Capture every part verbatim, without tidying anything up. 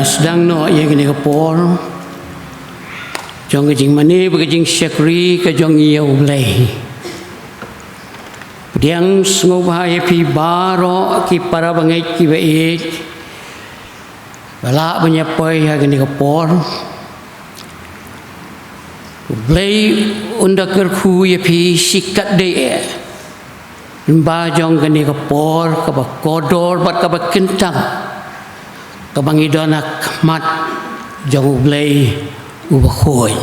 Sdang noh ïa kane ka por jong ka jingmane bad ka jingshakri ka jong ngi ïa U Blei. Pdiang sngewbha ïa phi baroh ki para bangeit ki ba ïeit ba lah ban ïa poi ha kane ka por. U Blei un da kyrkhu ïa phi shikatdei eh. Lyngba jong kane ka por kaba kordor bad kaba kyntang kaba ngi don ha khmat jong U Blei uba khuid.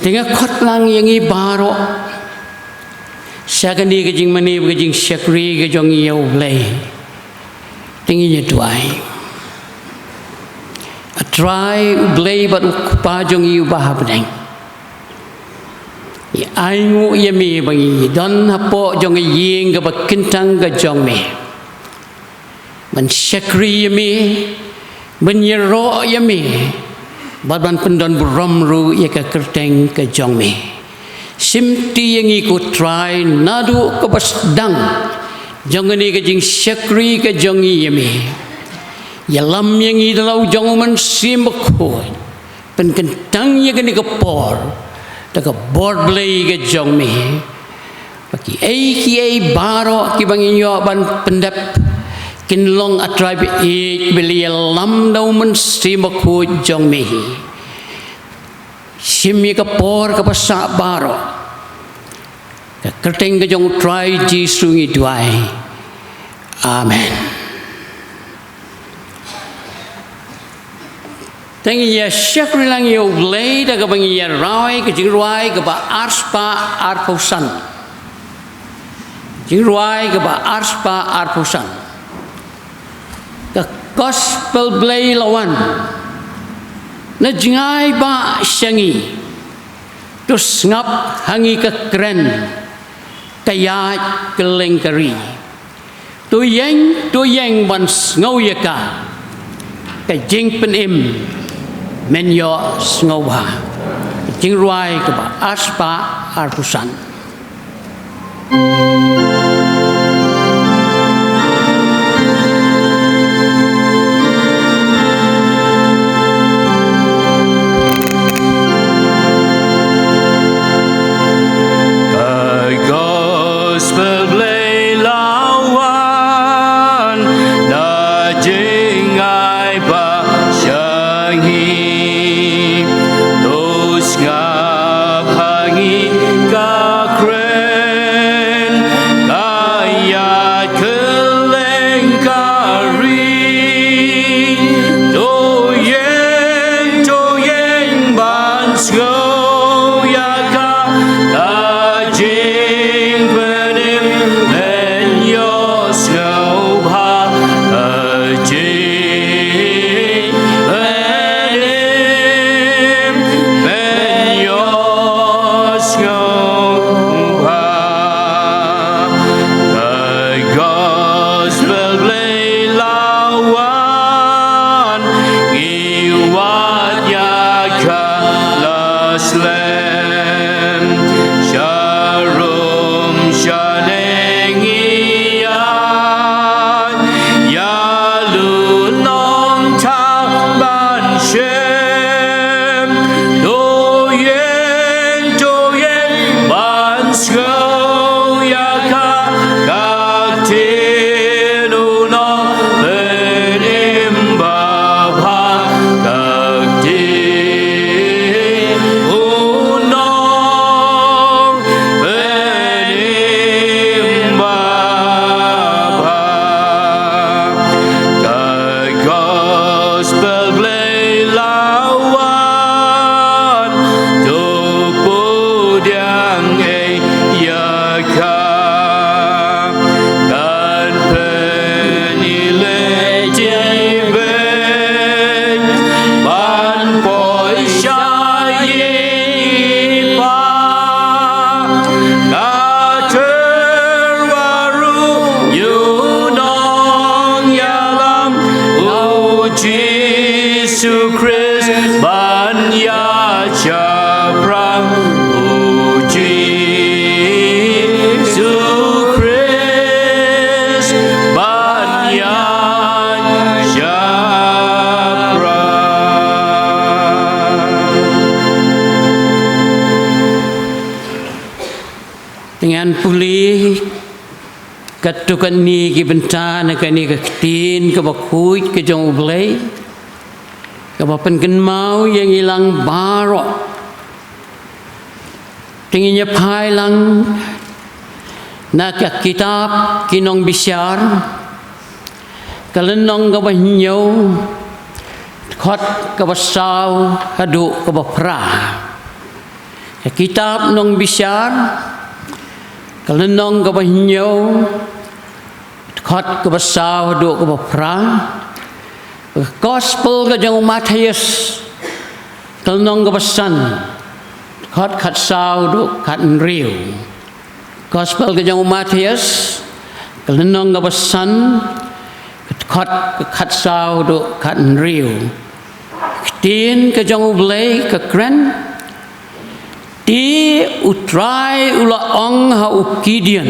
Te nga khot lang ïa ngi baroh sha kane ka jingmane bad ka jingshakri ka jong ngi ïa U Blei. Te ngin ïa duwai. A Trai U Blei bad U Kpa jong ngi uba ha bneng, ngi ainguh ïa me ba ngi don hapoh jong ka ïing kaba kyntang ka jong me ban shakri ïa me, ban ïaroh ïa me bad ban pyndon burom ruh ïa ka kyrteng ka jong me. Shimti ïa ngi ko Trai naduh kaba sdang jong kane ka jingshakri ka jong ngi ïa me. Ïalam ïa ngi da la u jong U Mynsiem Bakhuid. Pynkyntang ïa kane ka por da ka bor Blei ka jong me. Ba kiei kiei baroh kiba ngin ïoh ban pyndep kin long, A Trai, ba ïeit ba la ïalam da U Mynsiem Bakhuid jong me. Shim ïa ka por kaba sah baroh. Ka kyrteng ka jong U Trai Jisu ngi duwai. Amen. Te ngin ïa shakri lang ïa U Blei da kaba ngin ïa rwai ka jingrwai kaba arspah arphew san. Jingrwai kaba arspah arphew san. Ka Gospel Blei la wan. Na jngai ba sha ngi. To sngap ha ngi ka kren ka ïaid kylleng ka ri. To ïeng, to ïeng ban sngew ïa ka. Ka jingpynim men ïoh sngewbha. Ka jingrwai kaba arspah arphew san. Ka Gospel Blei la wan na jngai ba sha ngi. To sngap ha ngi ka kren Katto katne ki bynta na kane ka ktien kaba khuid ka jong U Blei, kaba pynkynmaw ïa ngi lang baroh. Te ngin ïa phai lang na ka kitab Ki Nongbishar, ka lynnong kaba hynñiew, dkhot kaba saw haduh kaba phra. Ka kitab Nongbishar, ka lynnong kaba hynñiew, dkhot kaba saw haduh kaba phra. Ka gospel ka jong u Mathaios, ka lynnong kaba san, dkhot khatsaw haduh khathynriew. Gospel ka jong u Mathaios, ka lynnong kaba san, dkhot khatsaw haduh khathynriew. Ktien ka jong U Blei ka kren. Te U Trai u la ong ha u Gideon,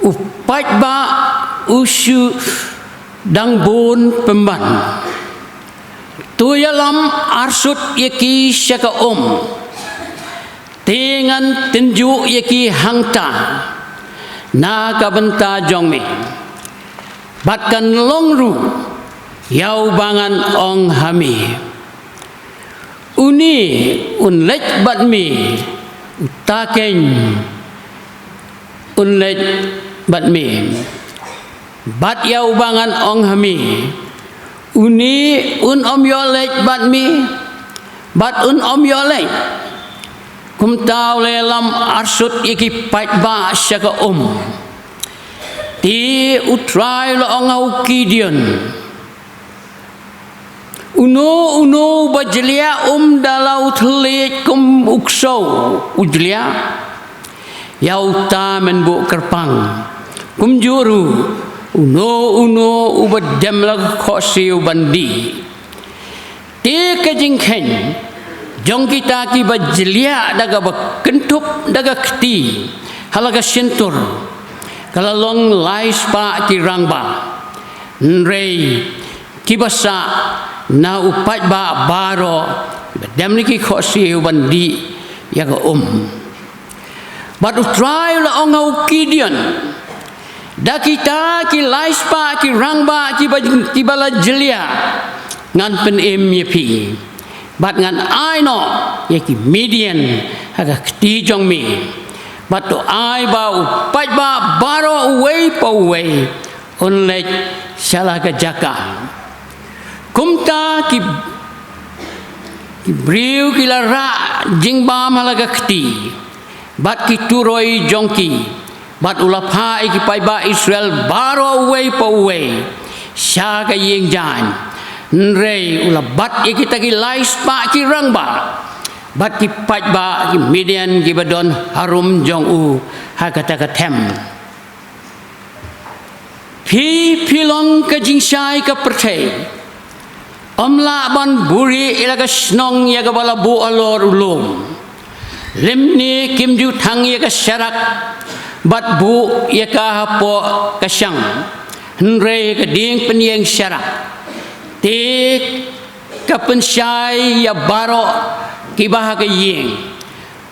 u paidbah u shu dang bun pynban. To ïalam arsut ïa ki sha ka um. Te ngan tynjuh ïa ki hangta na ka bynta jong me. Bad kan long ruh ïa uba ngan ong ha me. Une un leit bad me, uta keiñ un leit bad me. Bad ïa uba ngan ong ha me, une un ym ïoh leit bad me, bad un ym ïoh leit. Kumta u la ïalam arsut ïa ki paidbah sha ka um. Te U Trai u la ong ha u Gideon, uno uno uba jliah um da la u thylliej kum u ksew u jliah, ïa uta men buh kyrpang. Kumjuh ruh uno uno uba dem la ka khohsiew ban dih. Te ka jingkheiñ jong kita kiba jliah da kaba kynthup da ka kti ha la ka shyntur, ka la long lai spah ki rangbah. Hynrei kiba sah na u paidbah baroh ba dem la ki khohsiew ban dih ïa ka um. Bad U Trai u la ong ha u Gideon, da kita ki lai spah ki rangbah kiba, kiba la jliah, ngan pynim ïa phi. Bad ngan ai noh ïa ki Midian ha ka kti jong me. Bad to ai ba u paidbah baroh uwei pa uwei un leit sha la ka jaka. Kumta ki, ki briew ki la rah jingbam ha la ka kti bad ki turoi jong ki, bad u la phah ïa ki paidbah Israel baroh uwei pa uwei sha ka ïing jaiñ. Hynrei u la bat ïa kita ki lai spah ki rangbah bad ki paidbah ki Midian kiba don harum jong u ha kata ka them. Phi, phi long ka jingshai ka pyrthei. Ym lah ban buhrieh ïa la ka shnong ïa kaba la buh halor u lum, lymne kim ju thang ïa ka sharak bad buh ïa ka hapoh ka shang, hynrei ka dieng pynïeng sharak. Te ka pynshai ïa baroh kiba ha ka ïing.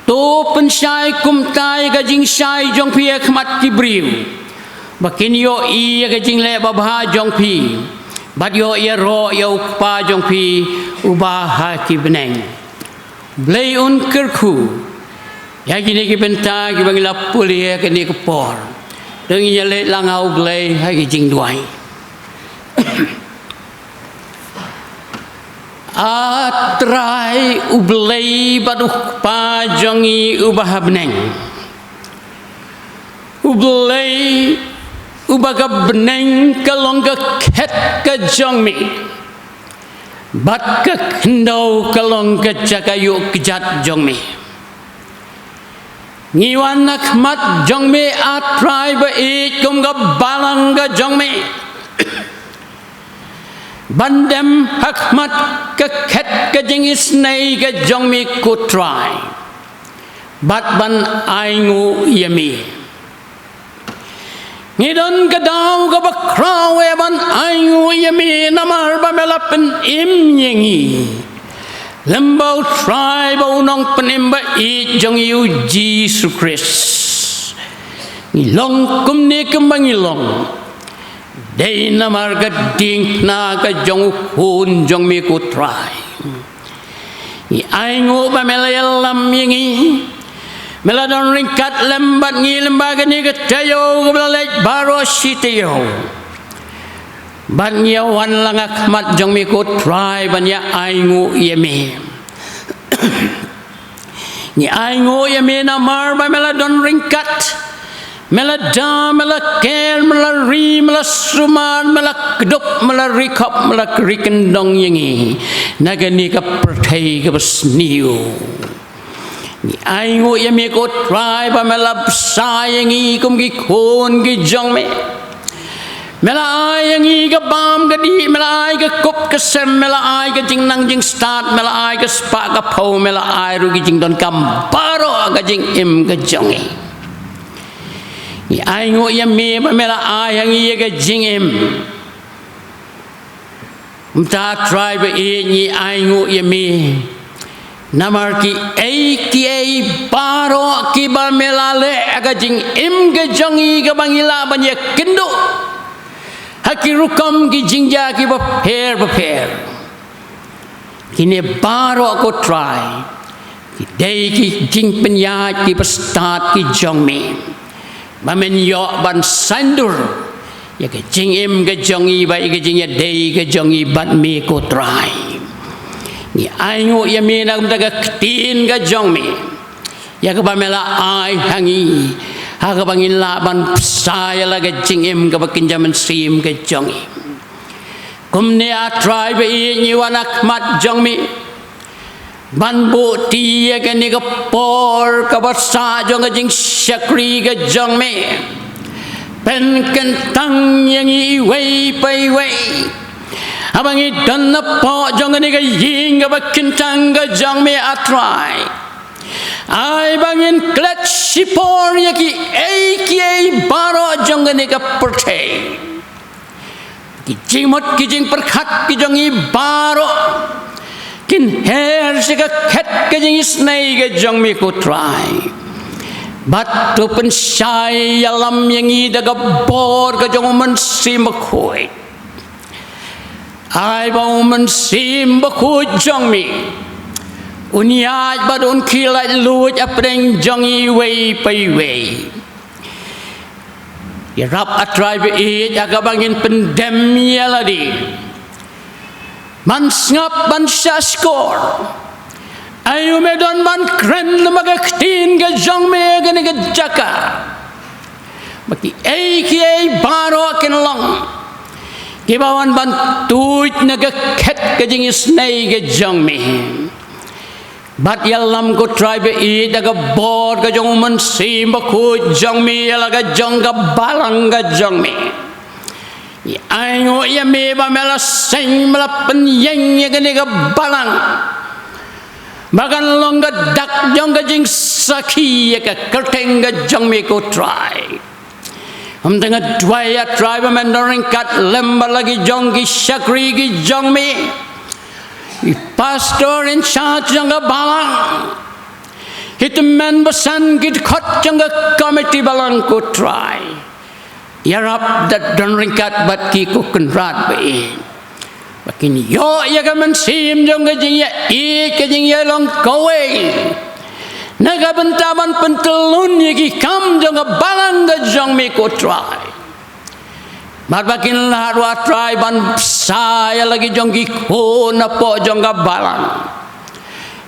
To pynshai kumta ïa ka jingshai jong phi ha khmat ki briew, ba kin ïohi ïa ka jingleh babha jong phi bad ïoh ïaroh ïa U Kpa jong phi uba ha ki bneng. Blei un kyrkhu ïa kine ki bynta kiba ngi la pule ha kane ka por. To ngin ïaleit lang ha U Blei ha ki jingduwai. A Trai U Blei bad U Kpa jong ngi uba ha bneng, U Blei uba ka bneng ka long ka khet ka jong me, bad ka khyndew ka long ka jaka ïuh kjat jong me. Ngi wan ha khmat jong me, A Trai ba ïeit, kum ka balang ka jong me, ban dem ha khmat ka khet ka jingisynei ka jong me, ko Trai, bad ban ainguh ïa me. Ngi don ka daw kaba khraw ïa ban ainguh ïa me, namar ba me la pynim ïa ngi lem bad U Trai bad U Nongpynim ba ïeit jong ngi, U Jisu Khrist. Ngi long kumne kumba ngi long dei namar ka diengphna ka jong u Khun jong me ko Trai. Ngi ainguh ba me la ïalam ïa ngi, me la don ryngkat lem bad ngi lem bad kane ka taïew kaba la leit baroh shi taïew. Bad ngi ïa wan lang ha khmat jong me ko Trai ban ïa ainguh ïa me. Ngi ainguh ïa me namar ba me la don ryngkat, me la da, me la ker, me la ri, me la sumar, me la kdup, me la ri khop, me la ri kyndong ïa ngi na kane ka pyrthei kaba sniew. Ngi ainguh ïa me ko Trai ba me la bsa ïa ngi kum ki khun ki jong me. Me la ai ïa ngi ka bam ka dih, me la ai ka kup ka sem, me la ai ka jingnang jingstad, me la ai ka spah ka phew, me la ai ruh ki jingdonkam baroh ka jingim ka jong ngi. Ngi ainguh ïa me ba me la ai ïa ngi ïa ka jingim. Mynta Trai ba ïeit ngi ainguh ïa me namar kiei kiei baroh kiba me la leh ha ka jingim ka jong ngi kaba ngi lah ban ïakynduh ha ki rukom ki jingjia kiba pher bapher. Kine baroh ko Trai ki dei ki jingpynïaid kiba stad ki jong me. Ba men ïoh ban saiñdur ïa ka jingim ka jong ngi bad ïa ka jingïadei ka jong ngi bad me ko Trai. Ngi ainguh ïa me na ka bynta ka ktien ka jong me, ïa kaba me la ai ha ngi, ha kaba ngin lah ban bsa ïa la ka jingim kaba kynja mynsiem ka jong ngi. Kumne A Trai ba ïeit ngi wan ha khmat jong me ban buh ti ïa kane ka por kaba sah jong ka jingshakri ka jong me. Pynkyntang ïa ngi iwei pa iwei haba ngi don napoh jong kane ka ïing kaba kyntang ka jong me A Trai. Ai ba ngin klet shipor ïa kiei kiei baroh jong kane ka pyrthei. Ki jingmut ki jingpyrkhat ki jong ngi baroh kin her sha ka khet ka jingisynei ka jong me ko Trai. Bad to pynshai ïalam ïa ngi da ka bor ka jong u Mynsiem Bakhuid. Ai ba u Mynsiem Bakhuid jong me un ïaid bad un khie laitluid hapdeng jong ngi iwei pa iwei. Ïarap A Trai ba ïeit ha kaba ngin pyndem ïa lade ban sngap ban shahshkor. Aïu me don ban kren namar ka ktien ka jong me ha kane ka jaka ba kiei kiei baroh kin long kiba wan ban tuid na ka khet ka jingisynei ka jong me. Bad ïalam ko Trai ba ïeit da ka bor ka jong u Mynsiem Bakhuid jong me ïa la ka jong ka balang ka jong me. Ngi ainguh ïa me ba me la seng me la pynïeng ïa kane ka balang ba kan long ka dak jong ka jingsakhi ïa ka kyrteng ka jong me ko Trai. Ym tang nga duwai A Trai ba men don ryngkat lem bad la ki jong ki shakri ki jong me, ki pastor in charge jong ka balang, ki tymmen basan ki dkhot jong ka komiti balang ko Trai. Ïarap da don ryngkat bad ki ko Kynrad ba ïeit. Ba kin ïoh ïa ka mynsiem jong ka jingïaieit ka jingïalong kawei na ka bynta ban pyntyllun ïa ki kam jong ka balang ka jong me ko Trai. Bad ba kin lah ruh A Trai ban bsa ïa la ki jong ki khun hapoh jong ka balang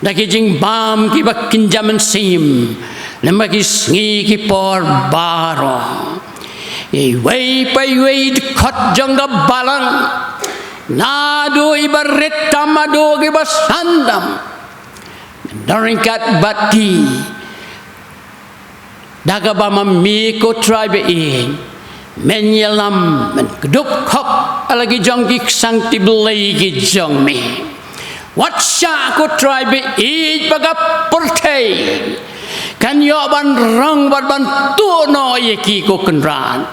da ki jingbam kiba kynja mynsiem lem bad ki sngi ki por baroh. Iwei pa iwei dkhot jong ka balang naduh iba rit tam haduh kiba san tam, don ryngkat bad ki. Da kaba ma me ko Trai ba ïeit men ïalam men kdup khop ha la ki jong ki ksangkti blei ki jong me. Wat shah ko Trai ba ïeit ba ka pyrthei kan ïoh ban rong bad ban tuh noh ïa ki ko Kynrad.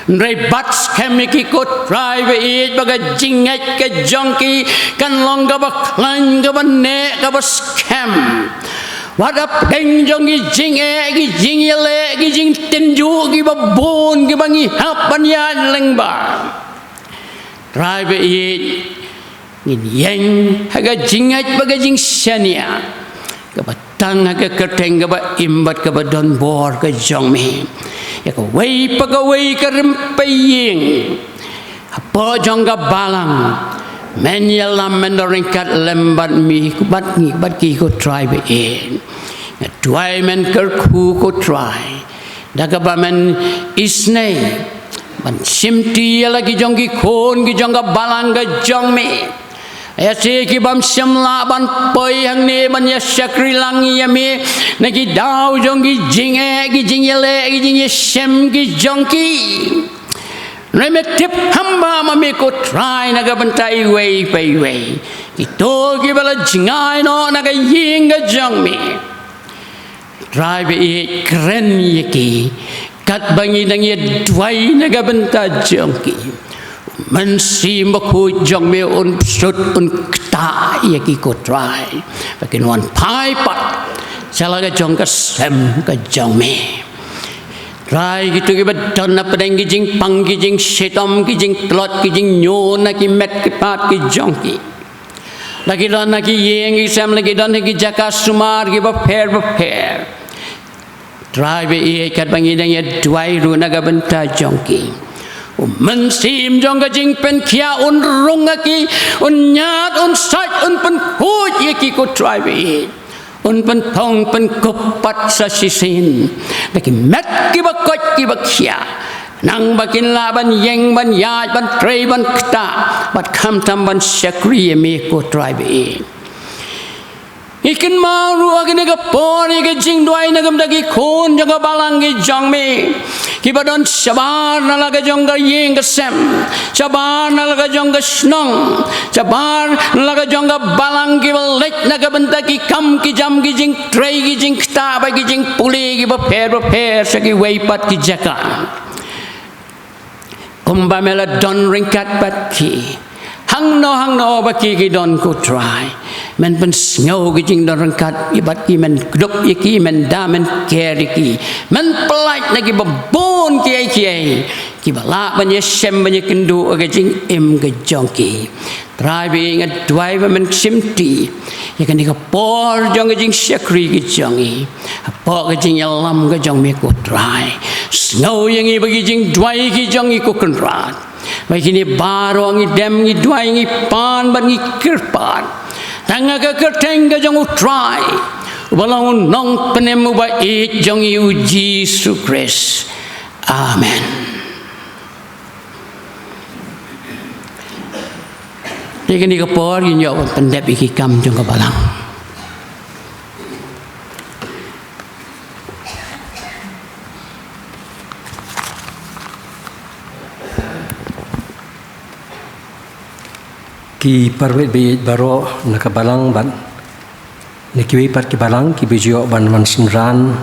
Hynrei bat skhem ïa ki ko Trai ba ïeit ba ka jingngeit ka jong ki kan long kaba khlaiñ kaba neh kaba skhem. Wat hapdeng jong ki jingeh, ki jingïaleh, ki jingtynjuh, kiba bun, kiba ngi hap ban ïaid lyngba. Trai baieit, ngin ïeng ha ka jingngeit bad ka jingshaniah, kaba tang ha ka kyrteng kaba im bad kaba don bor ka jong me. Ïa kawei pa kawei ka rympei ïing hapoh jong ka balang, men ïalam, men don ryngkat lem bad me, bad ngi, bad ki, ko Trai baieit. Nga duwai men kyrkhu, ko Trai, da kaba men isynei ban shimti ïa la ki jong ki khun ki jong ka balang ka jong me. Ïa ki bym shym lah ban poi hangne ban ïa shakri lang ïa me na ki daw jong ki jingeh, ki jingïaleh, ki jingïashem ki jong ki. Hynrei me tip kham bha ma me, ko Trai, na ka bynta iwei pa iwei, kito kiba la jngai noh na ka ïing ka jong me. Trai baieit, kren ïa ki katba ngi dang ïa duwai na ka bynta jong ki. U Mynsiem Bakhuid jong me un pynshut, un ktah ïa ki, ko Trai, ba kin wan phai pat sha la ka jong ka sem ka jong me. Trai, kito kiba don hapdeng ki jingpang, ki jingshitom, ki jingtlot, ki jingñion na ki met ki phad ki jong ki, la ki don ha ki ïing ki sem, la ki don ha ki jaka sumar kiba pher bapher. Trai baieit, katba ngi dang ïa duwai ruh na ka bynta jong ki, u Mynsiem jong ka jingpynkhiah un rung ha ki, un ñiad, un sait, un pynkhuid ïa ki, ko Trai baieit. Un pynthong pynkup pat sa shisien da ki met kiba koit kiba khiah, khnang ba kin lah ban ïeng, ban ïaid, ban trei, ban ktah, bad khamtam ban shakri ïa me, ko Trai baieit. Ngi kynmaw ruh ha kane ka por ïa ka jingduwai na ka bynta ki khun jong ka balang ki jong me, kiba don shabar na la ka jong ka ïing ka sem, shabar na la ka jong ka shnong, shabar na la ka jong ka balang, kiba leit na ka bynta ki kam ki jam, ki jingtrei, ki jingktah bad ki jingpule kiba pher bapher sha kiwei pat ki jaka. Kumba me la don ryngkat bad ki hangno hangno ba ki ki don, ko Trai, men pynsngew ki jingdon ryngkat bad ki, men kdup ïa ki, men da, men ker ïa ki, men pyllait na kiba bun kiei kiei kiba lah ban ïashem, ban ïakynduh ïa ka jingim ka jong ki. Trai baieit, nga duwai ba men shimti ïa kane ka por jong ka jingshakri ka jong ngi hapoh ka jingïalam ka jong me, ko Trai. Sngew ïa ngi bad ki jingduwai ki jong ngi, ko Kynrad. Bad kine baroh ngi dem, ngi duwai, ngi pan bad ngi kyrpad tang ha ka kyrteng ka jong u Trai uba long u Nongpynim uba ïeit jong ngi, u Jisu Khrist. Amen. Te kane ka por ngin ïoh ban pyndep ïa ki kam jong ka balang. Ki parabangeit baroh na ka balang bad na kiwei pat ki balang kiba ju ïoh ban wan synran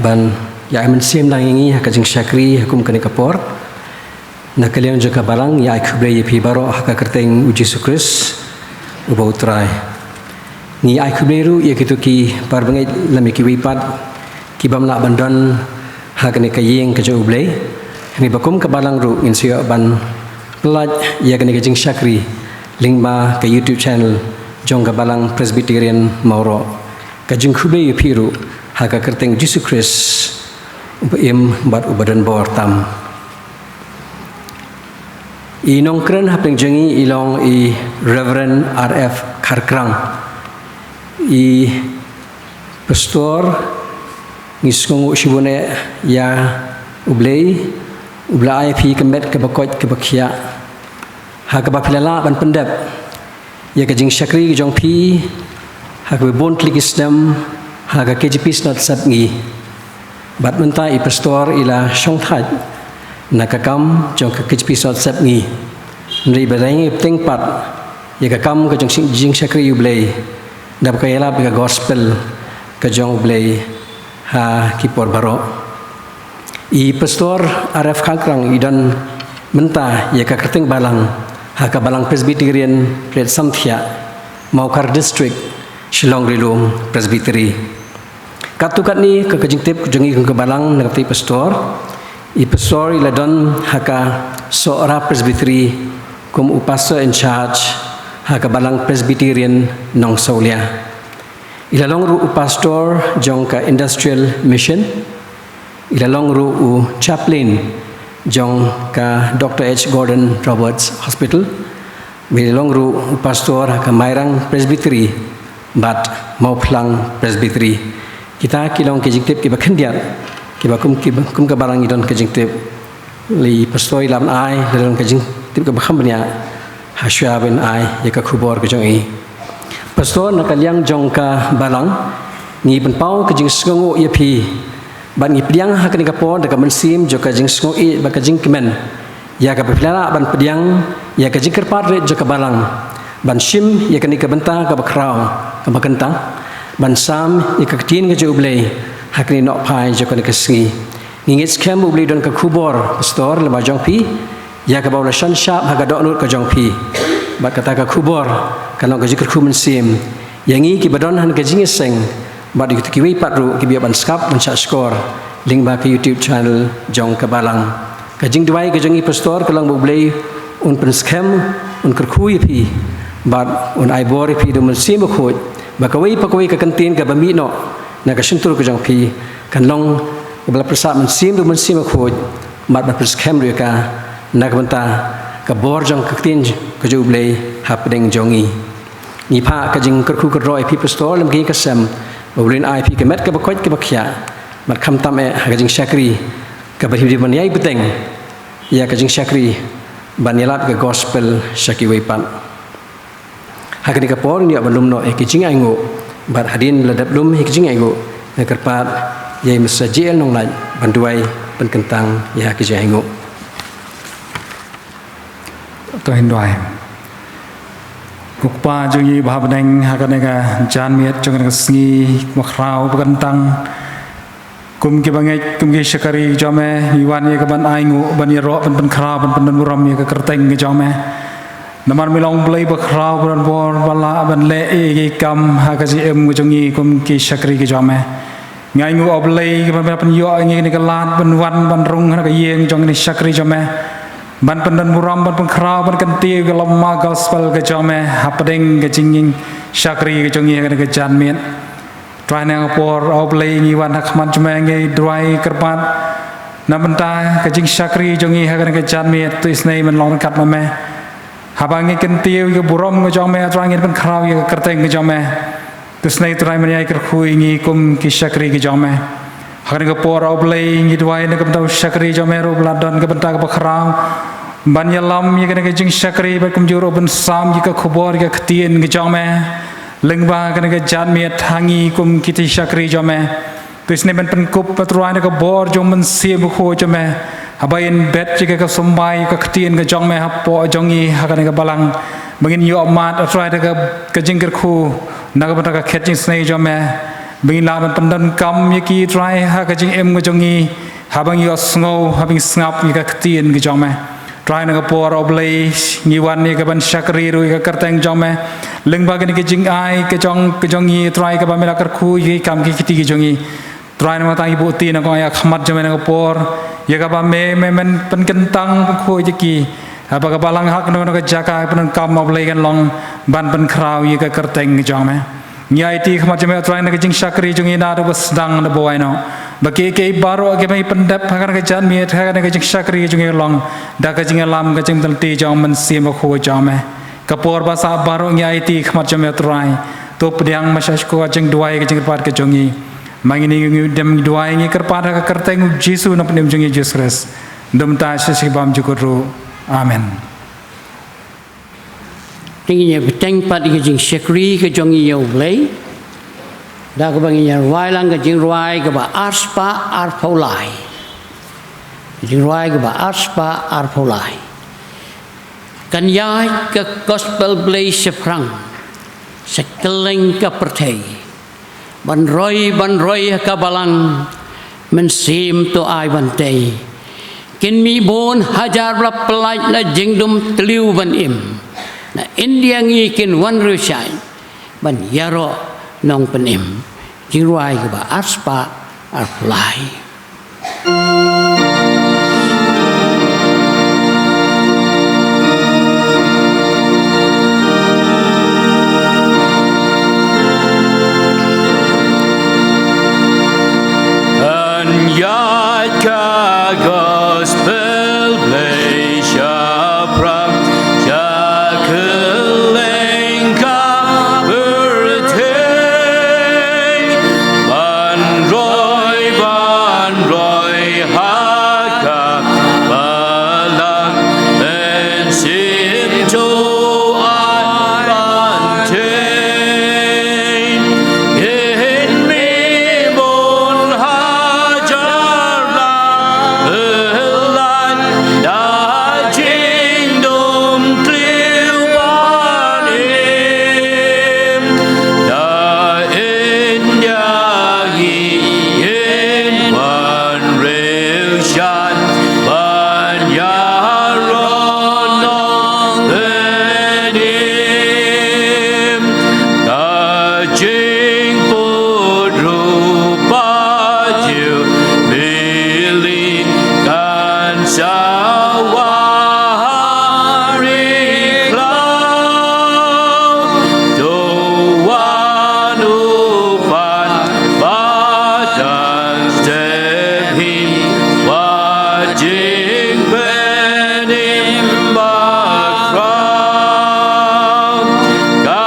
ban ïa ai mynsiem lang ïa ngi ha ka jingshakri ha kum kane ka por. Na ka liang jong ka balang, ngi ai khublei ïa phi baroh ha ka kyrteng u Jisu Khrist uba u Trai. Ngi ai khublei ruh ïa kito ki parabangeit lem ïa kiwei pat ki bym lah ban don ha kane ka ïing ka jong U Blei. Hynrei ba kum ka balang ruh ngin sa ïoh ban pyllait ïa kane ka jingshakri lyngba ka YouTube channel jong ka Balang Presbyterian Mawroh. Ka jingkhublei ïa phi ruh ha ka kyrteng Jisu Khrist uba im bad uba don bor tam. I nongkren hapdeng jong ngi i long i Reverend R F Kharkrang. I Pastor, ngi sngewnguh shibun eh ïa U Blei uba la ai ïa phi ka met kaba koit kaba khiah ha kaba phi la lah ban pyndep ïa ka jingshakri ka jong phi ha kaba bun tylli ki snem ha ka K J P Synod Sepngi. Bad mynta i Pastor i la shongthait na ka kam jong ka K J P Synod Sepngi. Hynrei ba dang ïa bteng pat ïa ka kam ka jong, jingshakri U Blei da kaba ïalap ïa ka gospel ka jong U Blei ha ki por baroh. I Pastor R F Kharkrang i don mynta ïa ka kyrteng balang ha ka Balang Presbyterian Rit Samthiah, Mawkhar District, Shillong Ri Lum Presbytery. Katto katne ka, ka jingtip jong i kum ka balang na ka bynta i pastor. I pastor i la don ha ka Sohra Presbytery kum u pastor in charge ha ka balang Presbyterian Nongsawlia. I la long ruh u pastor jong ka Industrial Mission. I la long ruh u chaplain jong ka Doctor H Gordon Roberts Hospital. Bad i la long ruh u pastor ha ka Mairang Presbytery bad Mawphlang Presbytery. Kita ki long ki jingtip kiba khyndiat kiba kum, kiba kum ka balang i don ka jingtip. Lei pastor i la ban ai, la don ka jingtip kaba kham bniah. Hashwa ban ai ïa ka khubor ka jong i. Pastor, na ka liang jong ka balang, ngi pynpaw ka jingsngewnguh ïa phi. Bad ngi pdiang ha kane ka por da ka mynsiem jong ka jingsngew ïeit bad ka jingkmen ïa kaba phi la lah ban pdiang ïa ka jingkyrpad rit jong ka balang ban shim ïa kane ka bynta kaba khraw kaba kyntang, ban sam ïa ka ktien ka jong U Blei ha kane ka nohphai jong kane ka sngi. Ngi ngeit skhem U Blei don ka khubor, pastor, lyngba jong phi, ïa kaba u la shan shap ha ka dohnud ka jong phi. Bad kata ka khubor kan long ka jingkyrkhu mynsiem ïa ngi kiba don ha kane ka jingïaseng bad ïa kito kiwei pat ruh kiba ïoh ban sngap ban shahshkor lyngba ka YouTube channel jong ka balang. Ka jingduwai ka jong i, pastor, ka long ba U Blei un pynskhem, un kyrkhu ïa phi bad un ai bor ïa phi da U Mynsiem Bakhuid, ba kawei pa kawei ka kyntien kaba mih noh na ka shyntur ka jong phi kan long kaba la pyrsad mynsiem da U Mynsiem Bakhuid bad ban pynskhem ruh ïa ka na ka bynta ka bor jong ka ktien ka jong U Blei hapdeng jong ngi. Ngi phah ka jingkyrkhu kyrdoh ïa phi, pastor, lem ka ïing ka sem, ba U Blei un ai phi ka met kaba koit kaba khiah bad khamtam eh ha ka jingshakri kaba phi dei ban ïai bteng ïa ka jingshakri ban ïalap ka gospel sha kiwei pat. Ha kane ka por ngi ïoh ban lum noh ïa ki jingainguh, bad hadien la dep lum ïa ki jingainguh, nga kyrpad ïa i Mister J L Nonglait ban duwai pynkyntang ïa ki jingainguh. To ngin duwai. Ko Kpa jong ngi ba ha bneng, ha kane ka janmiet jong kane ka sngi kaba khraw ba kyntang, kum kiba ngeit, kum ki shakri jong me, ngi wan ïa ka ban ainguh, ban ïaroh, ban pynkhraw, ban pyndonburom ïa ka kyrteng ka jong me. Namar me long Blei ba khraw, ba don bor, ba lah ban leh ïa ki kam ha ka jingim ka jong ngi kum ki shakri ka jong me. Ngi ainguh, O Blei, ba me la pynïoh ïa ngi kane ka lad ban wan ban rung ha ka ïing jong kine ki shakri jong me, ban pyndonburom, ban pynkhraw, ban kyntiew ïa ka lama gospel ka jong me hapdeng ka jingshakri ka jong ngi ha kane ka janmiet. Trai, na ka por, O Blei, ngi wan ha khmat jong me, ngi duwai kyrpad na bynta ka jingshakri jong ngi ha kane ka janmiet. To isynei men long ryngkat ma me. Haba ngi kyntiew ïa ka burom ka jong me, Trai, ngin pynkhraw ïa ka kyrteng ka jong me. To isynei, Trai, men ïai kyrkhu ïa ngi kum ki shakri ka jong me. Ha kane ka por, O Blei, ngi duwai na ka bynta u shakri jong me ruh ba la don ka bynta kaba khraw ban ïalam ïa kane ka jingshakri, bad kumjuh ruh ban sam ïa ka khubor ïa ka ktien ka jong me lyngba kane ka janmiet ha ngi kum ki shakri jong me. To isynei men pynkup, Trai, na ka bor jong U Mynsiem Bakhuid jong me, haba in bet ïa ka symbai ka ktien ka jong me hapoh jong ngi ha kane ka balang, ba ngin ïoh mad, Trai, da ka, ka jingkyrkhu na ka bynta ka khet jingisynei jong me, ba ngin lah ban pyndonkam ïa ki, Trai, ha ka jingim ka jong ngi, haba ngi ïohsngew, haba ngi sngap ïa ka ktien ka jong me. Trai, na ka por, O Blei, ngi wan ïa ka ban shakri ruh ïa ka kyrteng jong me lyngba kane ka jingai ka jong, ka jong ngi, Trai, kaba me la kyrkhu ïa ki kam ki kti ki jong ngi. Trai, namar kata ngi buh kti na ka, ïa khmat jong me na ka por, ïa kaba me, me men pynkyntang pynkhuid ïa ki, haba ka balang ha kano kano ka jaka pyndonkam, O Blei, kan long ban pynkhraw ïa ka kyrteng ka jong me. Ngi aiti khmat jong me, Trai, na ka jingshakri jong ngi naduh ba sdang haduh ba wai noh, ba kiei kiei baroh kiba ngi pyndep ha kane ka janmiet, ha kane ka jingshakri jong ngi long da ka jingïalam, ka jingpynlynti jong U Mynsiem Bakhuid jong me. Ka por ba sah baroh ngi aiti khmat jong me, Trai. To pdiang ma sha shkor ka jingduwai, ka jingkyrpad ka jong ngi. Ma ngi, ngi, ngi dem duwai, ngi kyrpad ha ka kyrteng U Jisu, Nongpynim jong ngi, Jisu Khrist. Dum ta shi shi bam jukut ruh. Amen. Te ngin ïa bteng pat ïa ka jingshakri ka jong ngi ïa U Blei da kaba ngin ïa rwai lang ka jingrwai kaba arspah arphew lai. Ka jingrwai kaba arspah arphew lai. Kan ïaid ka gospel Blei shaphrang sha kylleng ka pyrthei. Ban roi, ban roi ha ka balang, Mynsiem to ai ban tei. Kin mih bun hajar ba la pyllait na jingdum tliw ban im. Na India ngi kin wan riewshai ban ïaroh Nongpynim. jingrwai kaba arspah arphew lai. Kan ïaid ka gospel Blei shaphrang sha kylleng ka pyrthei. Ban roi, ban roi ha ka balang, mynsiem to ai ban tei. Ngin mih bun hajar lang, lai da jingdum tliw ban im. Da in ïa ngi ngin wan riewshad ban ïaroh nongpynim. Ka jingput ruh ba Jubilee kan sa wari khlaw. To wan u pan ba dang step hi, wat jingpynim bakhraw. Ka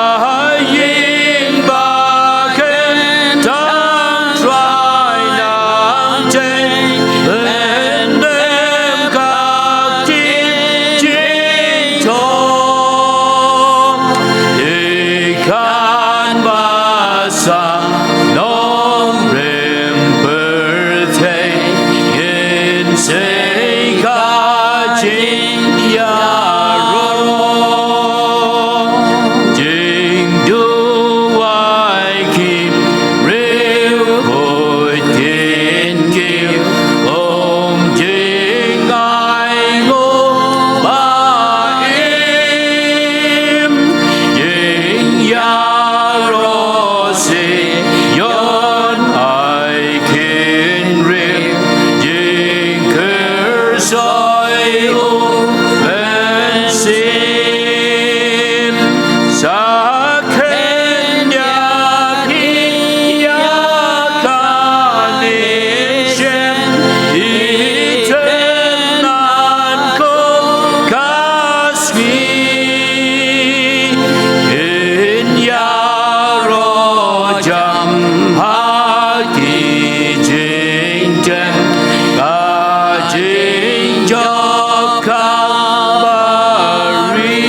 ïing bakhraw tang Trai nangtei, pyndem ka ktien jingthoh. Ïa kan ba sa nongrim pyrthei, ngin sei ka jingïaroh. Jingduwai ki riewkhuid kin kiew, kum jingainguh ba im. Jingïaroh Zion ai khynrieh, jingkyrshoi U Mynsiem. Sa kyndiah ïa ka mynsiem, ïa ka sngi. Ngin ïaroh jam ha ki jingtep, ka jingjop kaba ri.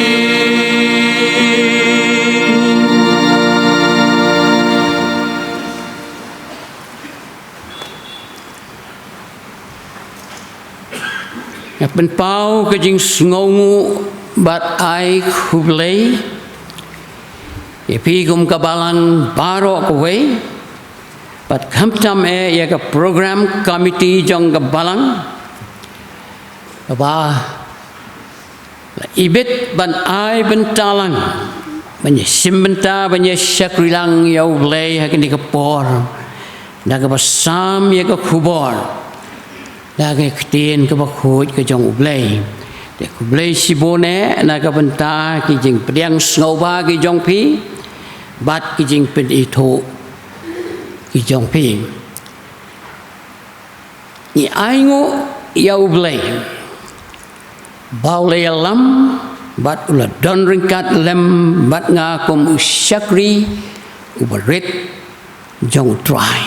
Nga pynpaw ka jingsngewnguh bad ai khublei ïa phi kum ka balang baroh kawei, bad khamtam eh ïa ka program committee jong ka balang, kaba la ibit ban ai bynta lang, ban ïa shim bynta, ban ïa shakri lang ïa U Blei ha kane ka por, da kaba sam ïa ka khubor, da ka ktien kaba khuid ka jong U Blei. Te khublei shibun eh na ka bynta ki jingpdiang sngewbha ki jong phi bad ki jingpynithuh ki jong phi. Ngi ainguh ïa U Blei ba u la ïalam bad u la don ryngkat lem bad nga kum u shakri uba rit jong U Trai.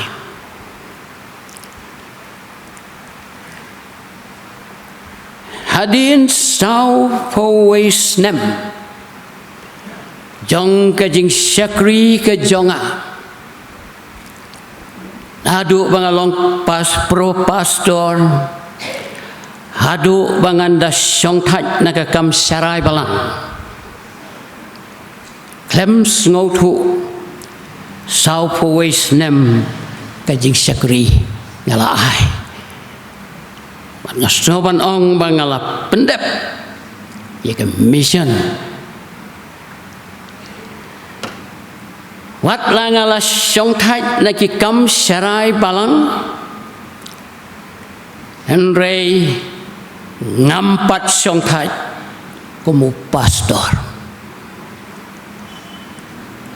Hadien sawphew wei snem jong ka jingshakri ka jong nga, haduh ba nga long pas-, pro pastor, haduh ba ngan da shongthait na ka kam sharai balang, khlem sngewthuh sawphew wei snem ka jingshakri nga la ai. Bad nga sngew ban ong ba nga la pyndep ïa ka mission. Pat la nga la shongthait na ki kam sharai balang, hynrei ngam pat shongthait kum u pastor.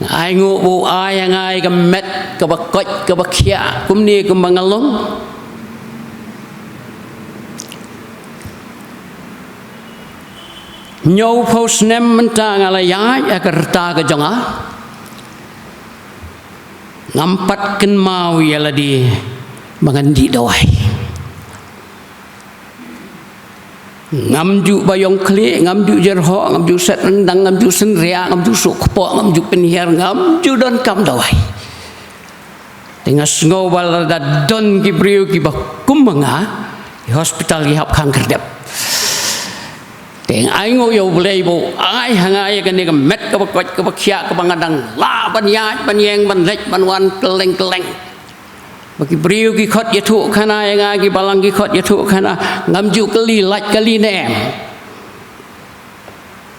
Nga ainguh ba u ai ha nga ïa ka met kaba koit kaba khiah kumne kumba nga long. Hynñiewphew snem mynta nga la ïaid ha ka rta ka jong nga. Ngam pat kynmaw ïa lade ba ngan dih dawai. Ngam ju ba ïong khlieh, ngam ju jyrhoh, ngam ju set ryndang, ngam ju synriah, ngam ju suk kpoh, ngam ju pynhiar, ngam ju donkam dawai. Te nga sngew ba lada don ki briew kiba kum ma nga, ki hospital ki hap khang khyrdep. Te nga ainguh ïa U Blei ba u ai ha nga ïa kane ka met kaba koit kaba khiah kaba nga dang lah ban ïaid ban ïeng ban leit ban wan kylleng kylleng. Ba ki briew ki khot ïathuh khana ïa nga, ki balang ki khot ïathuh khana, ngam ju kylli lait kylli ne em.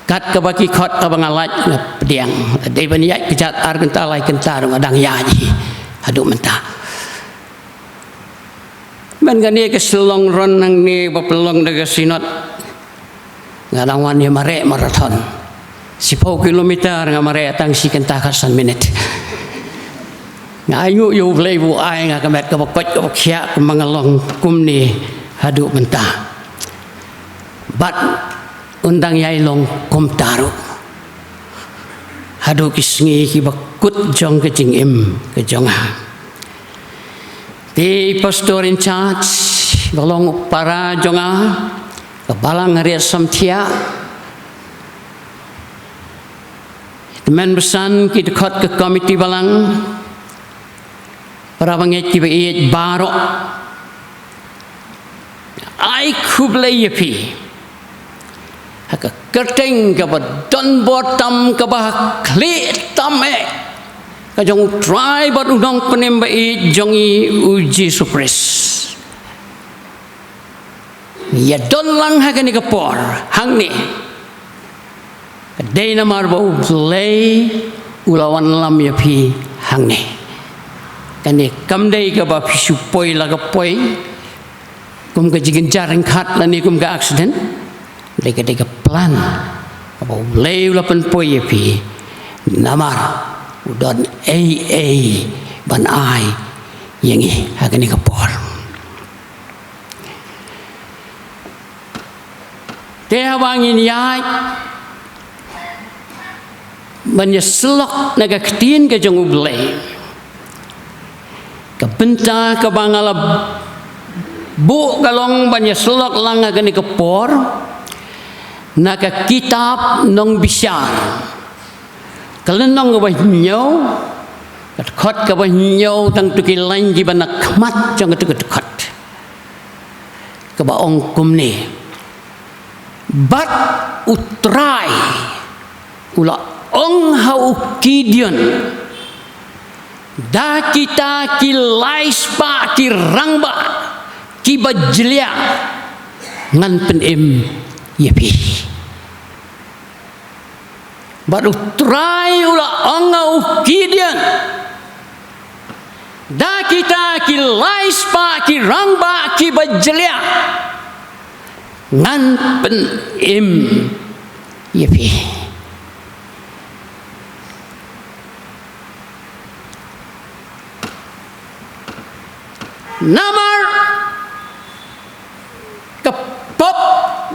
Kat kaba ki khot kaba nga lait nga pdiang. Dei ban ïaid kjat ar kynta lai kynta ruh nga dang ïaid hi haduh mynta. Ban kane ka Shillong Run hangne ba pynlong da ka Synod, nga dang wan ïa mareh marathon. Shiphew kilometer nga mareh tang shi kynta khatsan minit. Nga ainguh ïa U Blei ba u ai nga ka met kaba koit kaba khiah kumba nga long kumne haduh mynta. Bad un dang ïai long kumta ruh haduh ki sngi kiba kut jong ka jingim ka jong nga. Te i pastor in charge ba long u para jong nga, ka balang Riat Samthiah, tymmen basan ki dkhot ka komiti balang, para bangeit kiba ïeit baroh. Ai khublei ïa phi ha ka kyrteng kaba don bor tam, kaba ha khlieh tam eh, ka jong U Trai bad U Nongpynim ba ïeit jong ngi U Jisu Khrist. Ïa don lang ha kane ka por hangne, ka dei namar ba U Blei u la wanlam ïa phi hangne. Kane kam dei kaba phi shu poi la ka poi kum ka jingkynja ryngkat lane kum ka accident. Dei ka, dei ka plan kaba U Blei u la pynpoi ïa phi, namar u don ei ei ban ai ïa ngi ha kane ka por. Te haba ngin ïaid ban ïasyllok na ka ktien ka jong U Blei, ka bynta kaba nga la buh ka long ban ïasyllok lang ha kane ka por na ka kitab Nongbishar, ka lynnong kaba hynñiew, ka dkhot kaba hynñiew, tang tu ki lain kiba na khmat jong katu ka dkhot. Kaba ong kumne: Bad U Trai u la ong ha u Gideon, da kita ki lai spah ki rangbah kiba jlia ngan pynim ïa phi. Bad U Trai u la ong ha u Gideon, da kita ki lai spah ki rangbah kiba jlia ngan pynim ïa phi. Namar ka pop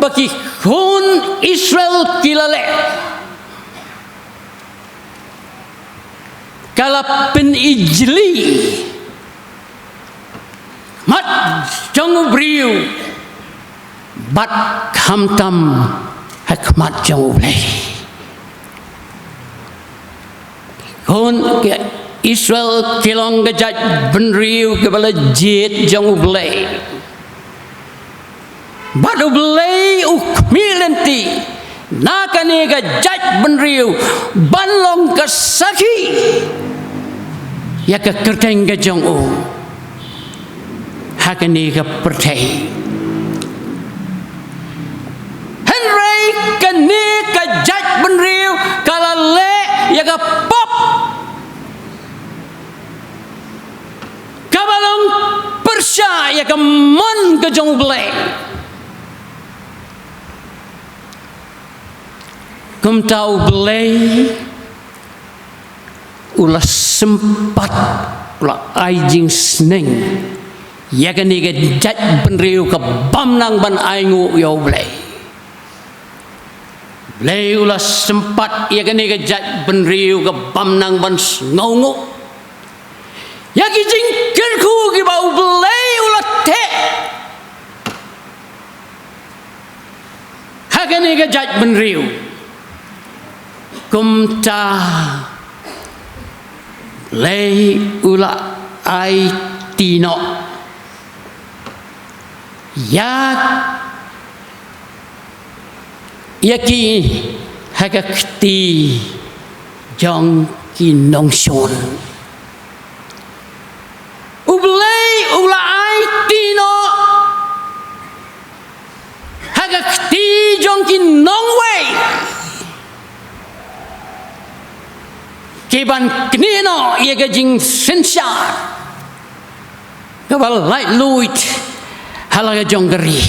ba ki khun Israel ki la leh, ka la pynijli ha khmat jong u briew bad khamtam ha khmat jong U Blei. Khun ki Israel ki long ka jaitbynriew kaba la jied jong U Blei. Bad U Blei u khmih lynti na kane ka jaitbynriew ban long ka sakhi ïa ka kyrteng ka jong u ha kane ka pyrthei. Hynrei kane ka jaitbynriew ka la leh ïa ka pop ïa ka mon ka jong U Blei. Kumta U Blei u la sympat, u la ai jingsneng ïa kane ka jaitbynriew ka bym nang ban ainguh ïa U Blei. Blei u la sympat ïa kane ka jaitbynriew ka bym nang ban sngewnguh ïa ki jingkyrkhu kiba U Blei u la teh ha kane ka jaitbynriew. Kumta Blei u la aiti noh ïa, ïa ki ha ka kti jong ki nongshun. U Blei u la aiti noh ha ka kti jong ki nongwei ki ban knieh noh ïa ka jingsynshar kaba laitluid ha la ka jong ka ri.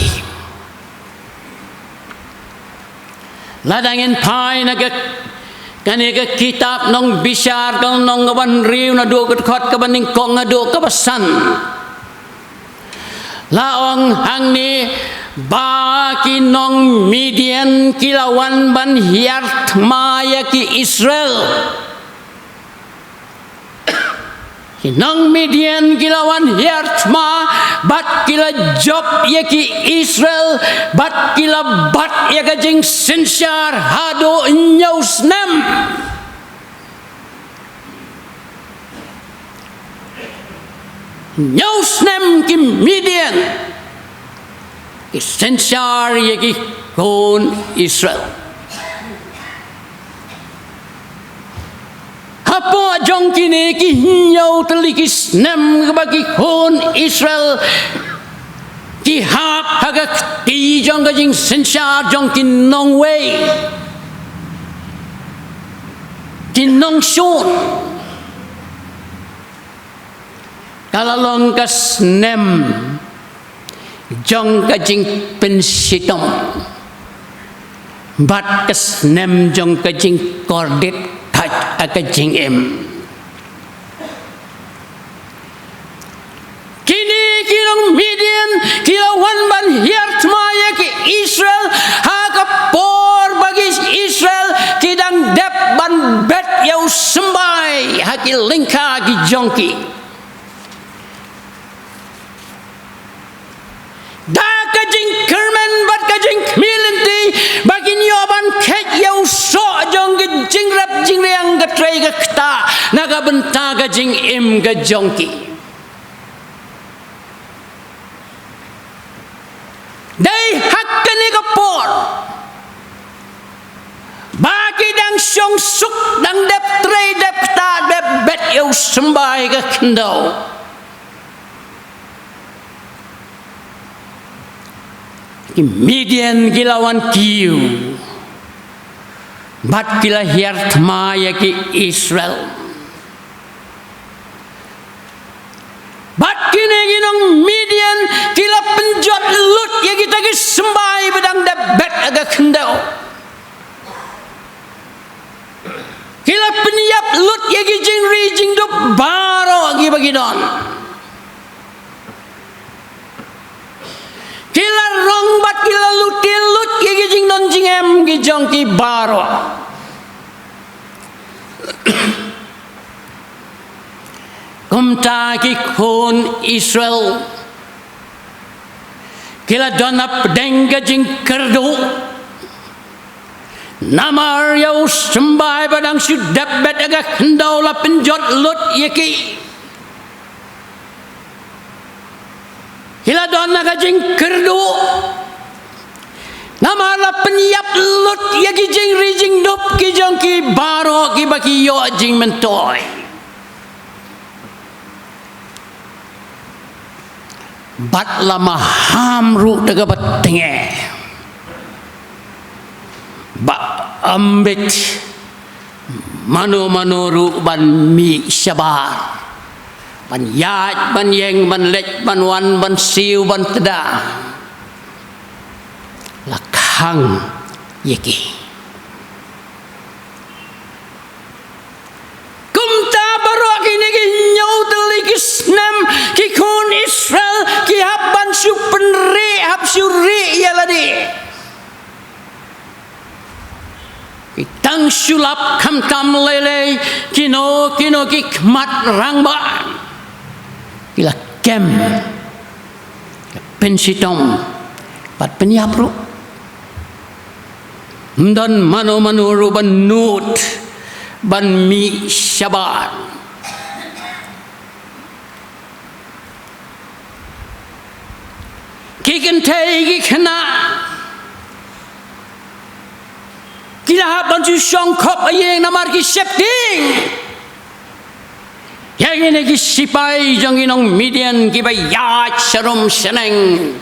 Lada ngin phai na ka, kane ka kitab Nongbishar ka lynnong kaba hynriew naduh ka dkhot kaba nyngkong haduh kaba san, la ong hangne ba ki nong Midian ki la wan ban hiar thma ïa ki Israel. Ki nong Midian ki la wan hiar thma bad ki la jop ïa ki Israel bad ki la bat ïa ka jingsynshar haduh hynñiew snem. Hynñiew snem ki Midian ki synshar ïa ki khun Israel. Hapoh jong kine ki hynñiew tylli ki snem kaba ki khun Israel ki hap ha ka kti jong ka jingsynshar jong ki nongwei, ki nongshun, ka la long ka snem jong ka jingpynshitom bad ka snem jong ka jingkordit thait ha ka jingim. Kine ki nong Midian ki la wan ban hiar thma ïa ki Israel ha ka por ba ki Israel ki dang dep ban bet ïa u symbai ha ki lyngkha ki jong ki. Da ka jingkyrmen bad ka jingkhmih lynti ba kin ïoh ban kheit ïa u soh jong ka jingrep jingriang ka trei ka ktah na ka bynta ka jingim ka jong ki. Dei ha kane ka por ba ki dang shong suk, dang dep trei dep ktah, dep bet ïa u symbai ka khyndew. Ki Midian ki la wan kiew bad ki la hiar thma ïa ki Israel. Bad kine ki nong Midian ki la pynjot lut ïa kita ki symbai ba dang dep bet ha ka khyndew. Ki la pynïap lut ïa ki jingri jingdup baroh kiba ki don. Ki la rong bad ki la lute lut ïa ki jingdon jingem ki jong ki baroh. Kumta ki khun Israel ki la don hapdeng ka jingkyrduh. Namar ïa u symbai ba dang shu dep bet ha ka khyndew la pynjot lut ïa ki. Ki la don ha ka jingkyrduh. Namar la pynïap lut ïa ki jingri jingdup ki jong ki baroh kiba ki ïoh jingmyntoi. Bad la maham ruh da kaba tnge ba ym bit mano mano ruh ban mih shabar Ban ïaid, ban ïeng, ban leit, ban wan, ban siew, ban tda. La khang ïa ki. Kumta baroh kine ki hynñiew tylli ki snem, ki khun Israel ki hap ban shu pynrieh, hap shu rieh ïa lade. Ki tang shu lap khamtam lei lei, kino kino ki khmat rangbah. Ki la kem, pynshitom, bad pynïap ruh. Ym don mano mano ruh ban nud, ban mih shabar. Ki kynthei ki khynnah ki la hap ban shu shongkhop ha ïing namar ki sheptieng ïa kine ki sipai jong ki nong Midian kiba ïaid sharum shaneng.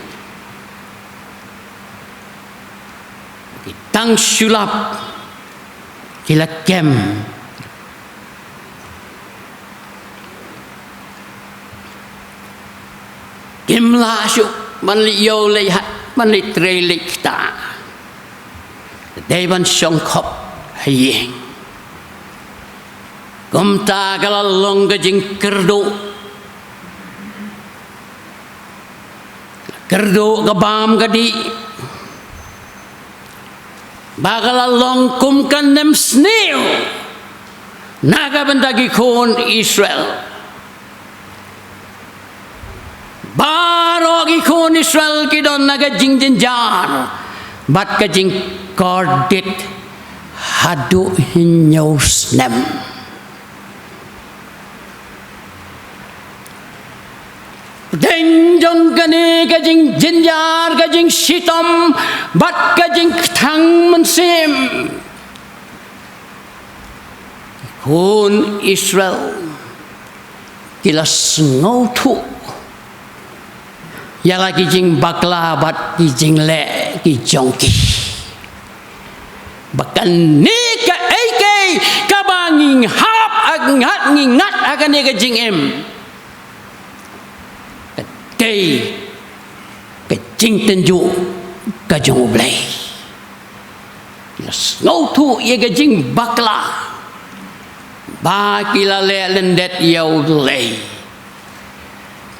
Ki tang shu lap, ki la kem. Kim lah shuh ban leit ïew leit ha, ban leit trei leit ktah. Dei ban shongkhop ha ïing. Kumta ka la long ka jingkyrduh. Kyrduh ka bam ka dih. Ba ka la long kum ka nemsniew na ka bynta ki khun Israel. Baroh ki khun Israel ki don na ka jingjynjar bad ka jingkordit haduh hynñiew snem. Dei jong kane ka jingjynjar, ka jingshitom bad ka jingkthang mynsiem, khun Israel ki la sngewthuh ïa la ki jingbakla bad ki jingleh ki jong ki. Ba kane kaei kaei kaba ngi hap, ngat, ngi ngat ha kane ka jingim, ka dei ka jingtynjuh ka jong U Blei. Ki la sngewthuh ïa ka jingbakla ba ki la leh lyndet ïa U Blei.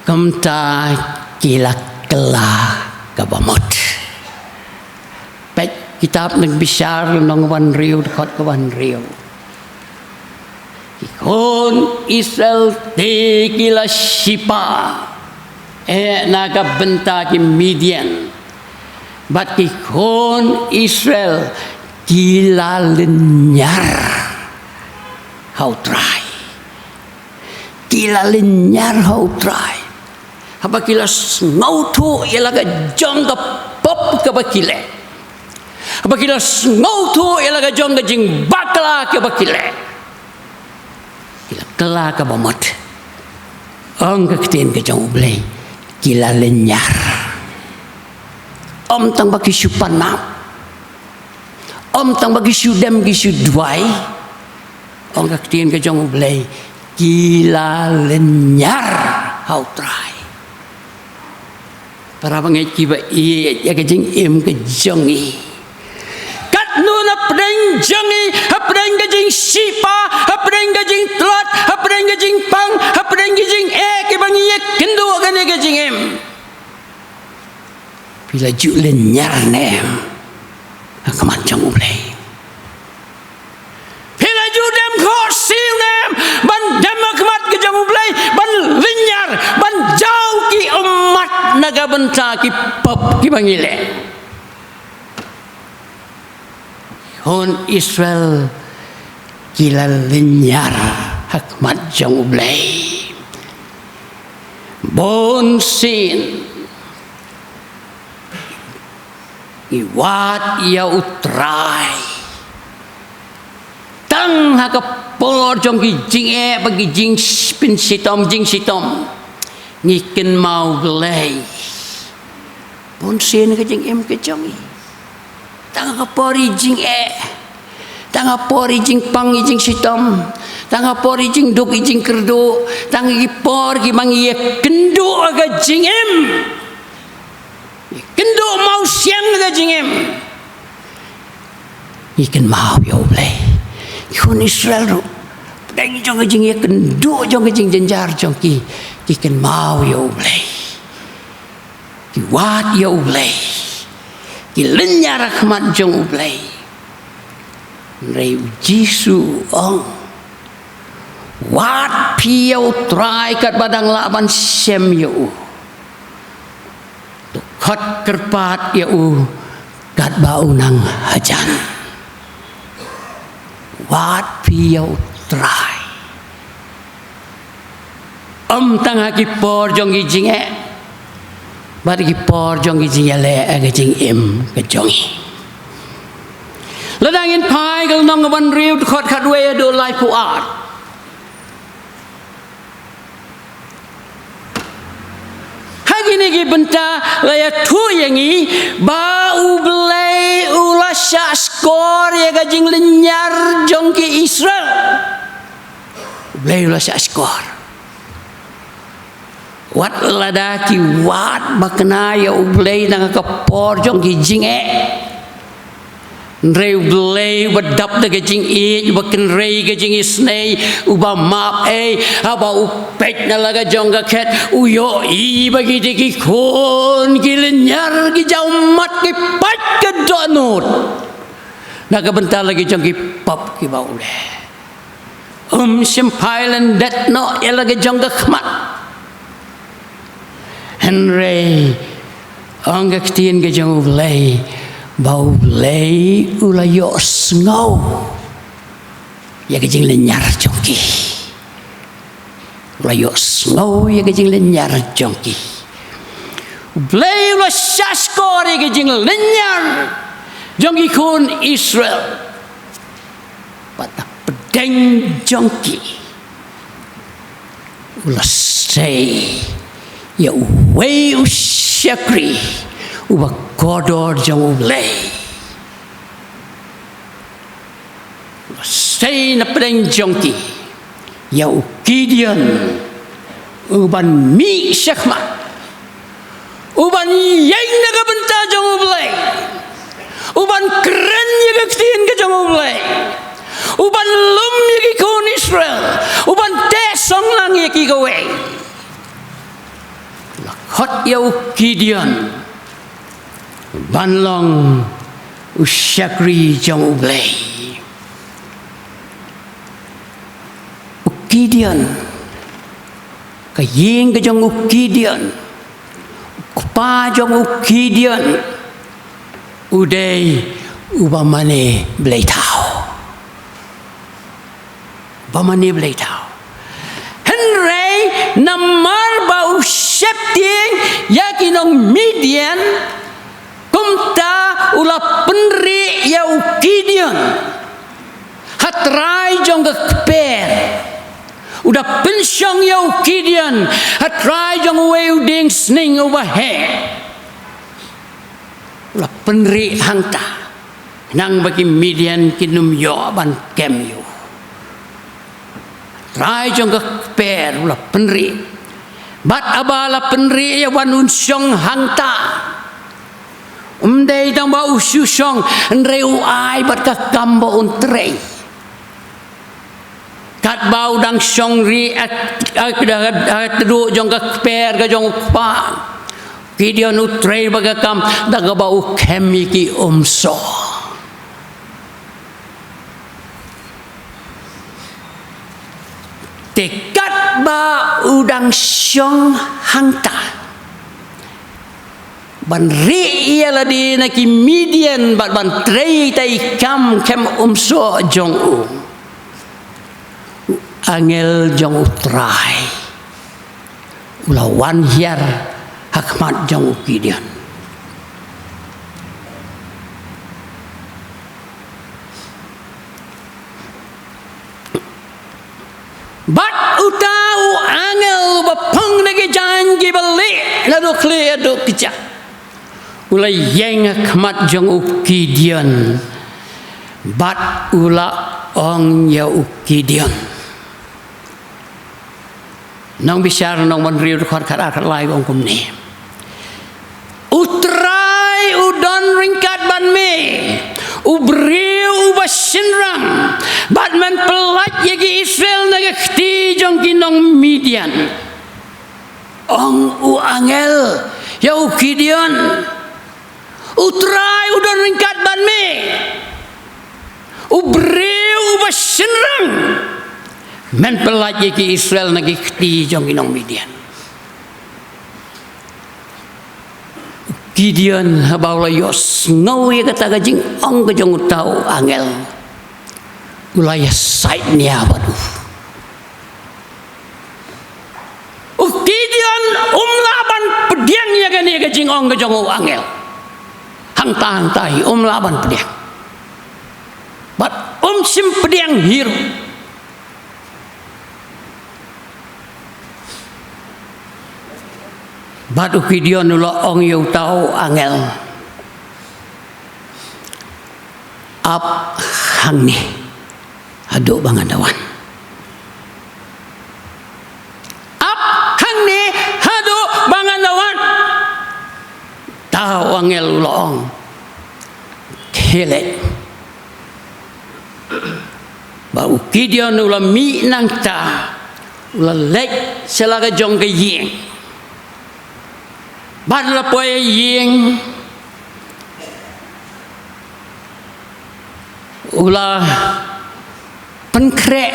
Kumta ki la kylla kaba mut. Peit kitab Nongbishar lynnong ba hynriew, dkhot kaba hynriew. Ki khun Israel te ki la shipa eh na ka bynta ki Midian. Bad ki khun Israel ki la lynñiar ha U Trai. Ki la lynñiar ha U Trai. Haba ki la sngewthuh ïa la ka jong ka pop kaba ki leh. Haba ki la sngewthuh ïa la ka jong ka jingbakla kaba ki leh. Ki la kylla kaba mut. Ong ka ktien ka jong U Blei, ki la lynñiar. Ym tang ba ki shu pan map. Ym tang ba ki shu dem ki shu duwai. Ong ka ktien ka jong U Blei, ki la lynñiar ha U Trai. Para bangeit kiba ïeit, ïa ka jingim ka jong ngi. Katno na pdeng jong ngi, hapdeng ka jingshipa, hapdeng ka jingtlot, hapdeng ka jingpang, hapdeng ka jingeh kiba ngi ïakynduh kane ka jingim. Phi la ju lynñiar ne em ha khmat jong U Blei? Phi la ju dem khohsiew ne em ban dem ha khmat ka jong U Blei, ban lynñiar, ban jaw ki ummat na ka bynta ki pop kiba ngi leh? Khun Israel ki la lynñiar ha khmat jong U Blei. Bun sien ngi wad ïa U Trai tang ha ka por jong ki jingeh bad ki jingpynshitom, jingshitom. Ngi kynmaw Blei bun sien ha ka jingim ka jong ngi. Tang ha ka por i jingeh, tang ha ka por i jingpang, i jingshitom, Tang ha por i jingduk i jingkyrduh, tang ha ki por kiba ngi ïakynduh ha ka jingim. Kynduh mawsiang ha ka jingim. Ngi kynmaw ïa U Blei. Ki khun Israel ruh, pdeng jong ka jingïakynduh jong ka jingjynjar jong ki, ki kynmaw ïa U Blei. Ki wad ïa U Blei. Ki lynñiar ha khmat jong U Blei. Hynrei U Jisu u ong, wad phi ïa U Trai katba dang lah ban shem ïa u. To khot kyrpad ïa u katba u nang hajan. Wad phi ïa U Trai. Ym tang ha ki por jong ki jingeh, bad ki por jong ki jingïaleh ha ka jingim ka jong ngi. Lada ngin phai ka lynnong kaba hynriew, dkhot khatwei haduh laiphew ar. Ha kine ki bynta la ïathuh ïa ngi ba U Blei u la shah skor ïa ka jinglynñiar jong ki Israel. U Blei u la shah skor. Wat lada ki wad bakla ïa U Blei na ka por jong ki jingeh, hynrei U Blei uba dap da ka jingïeit, uba kynrei ka jingisynei, uba map, eh, haba u peit na la ka jong ka khet, u ïohi ba ki dei ki khun ki lynñiar, ki jaw mat, ki pait ka dohnud na ka bynta la ki jong ki pop kiba u leh. Um shym phai lyndet noh ïa la ka jong ka khmat. Hynrei ong ka ktien ka jong U Blei ba U Blei u la ïohsngew ïa ka jinglynñiar jong ki. U la ïohsngew ïa ka jinglynñiar jong ki. U Blei u la shah skor ïa ka jinglynñiar jong ki khun Israel. Bad na pdeng jong ki u la sei ïa uwei u shakri uba kordor jong U Blei. U la sei na pdeng jong ki ïa u Gideon, uban mih shakhmat, uban ïeng na ka bynta jong U Blei, uban kren ïa ka ktien ka jong U Blei, uban lum ïa ki khun Israel, uban teh song lang ïa ki kawei. La khot ïa u Gideon ban long u shakri jong U Blei. U Gideon, ka ïing ka jong u Gideon, u kpa jong u Gideon, u dei uba mane blei thaw. Ba mane blei thaw. Hynrei namar ba u sheptieng ïa ki nong Midian, kumta u la pynrieh ïa u Gideon ha trai jong ka kper. U da pynshong ïa u Gideon ha trai jong uwei u dieng sning uba heh. U la pynrieh hangta, khnang ba ki Midian kin ym ïoh ban kem ïa u. Trai jong ka kper u la pynrieh. Bad haba la pynrieh ïa u ban un shong hangta, ym dei tang ba u shu shong, hynrei u ai bad ka kam ba un trei. Katba u dang shong rieh ha, ha, ha, ha tduh jong ka kper ka jong u kpa, Gideon u trei bad ka kam da kaba u kem ïa ki umsoh. Te katba u dang shong hangta ban rieh ïa lade na ki Midian bad ban trei ïa ki kam kem umsoh jong u, u angel jong U Trai u la wan hiar ha khmat jong u Gideon. Bad uta u angel ba phong na ki jaiñ kiba lieh naduh khlieh haduh kjat, u la ïeng ha khmat jong u Gideon, bad u la ong ïa u Gideon, Nongbishar Nongbynriew dkhot khatar khatlai u ong kumne: U Trai u don ryngkat bad me, u briew uba shynrang, bad men pyllait ïa ki Israel na ka kti jong ki nong Midian. Ong u angel ïa u Gideon: U Trai u don ryngkat bad me, u briew uba shynrang, men pyllait ïa ki Israel na ki kti jong ki nong Midian. Gideon haba u la ïohsngew ïa kata ka jingong ka jong uta u angel, u la ïasaid nia bad u. U Gideon um lah ban pdiang ïa kane ka jingong ka jong u angel. Hangta hangta hi um lah ban pdiang. Bad um shym pdiang hi ruh. Bad u Gideon u la ong ïa uta u angel: Ap hangne haduh ba ngan da wan. Ap hangne haduh ba ngan da wan. Uta u angel u la ong: Khie leit. Bad u Gideon u la mih nangta, u la leit sha la ka jong ka ïing. Bad la poi ïing, u la pynkhreh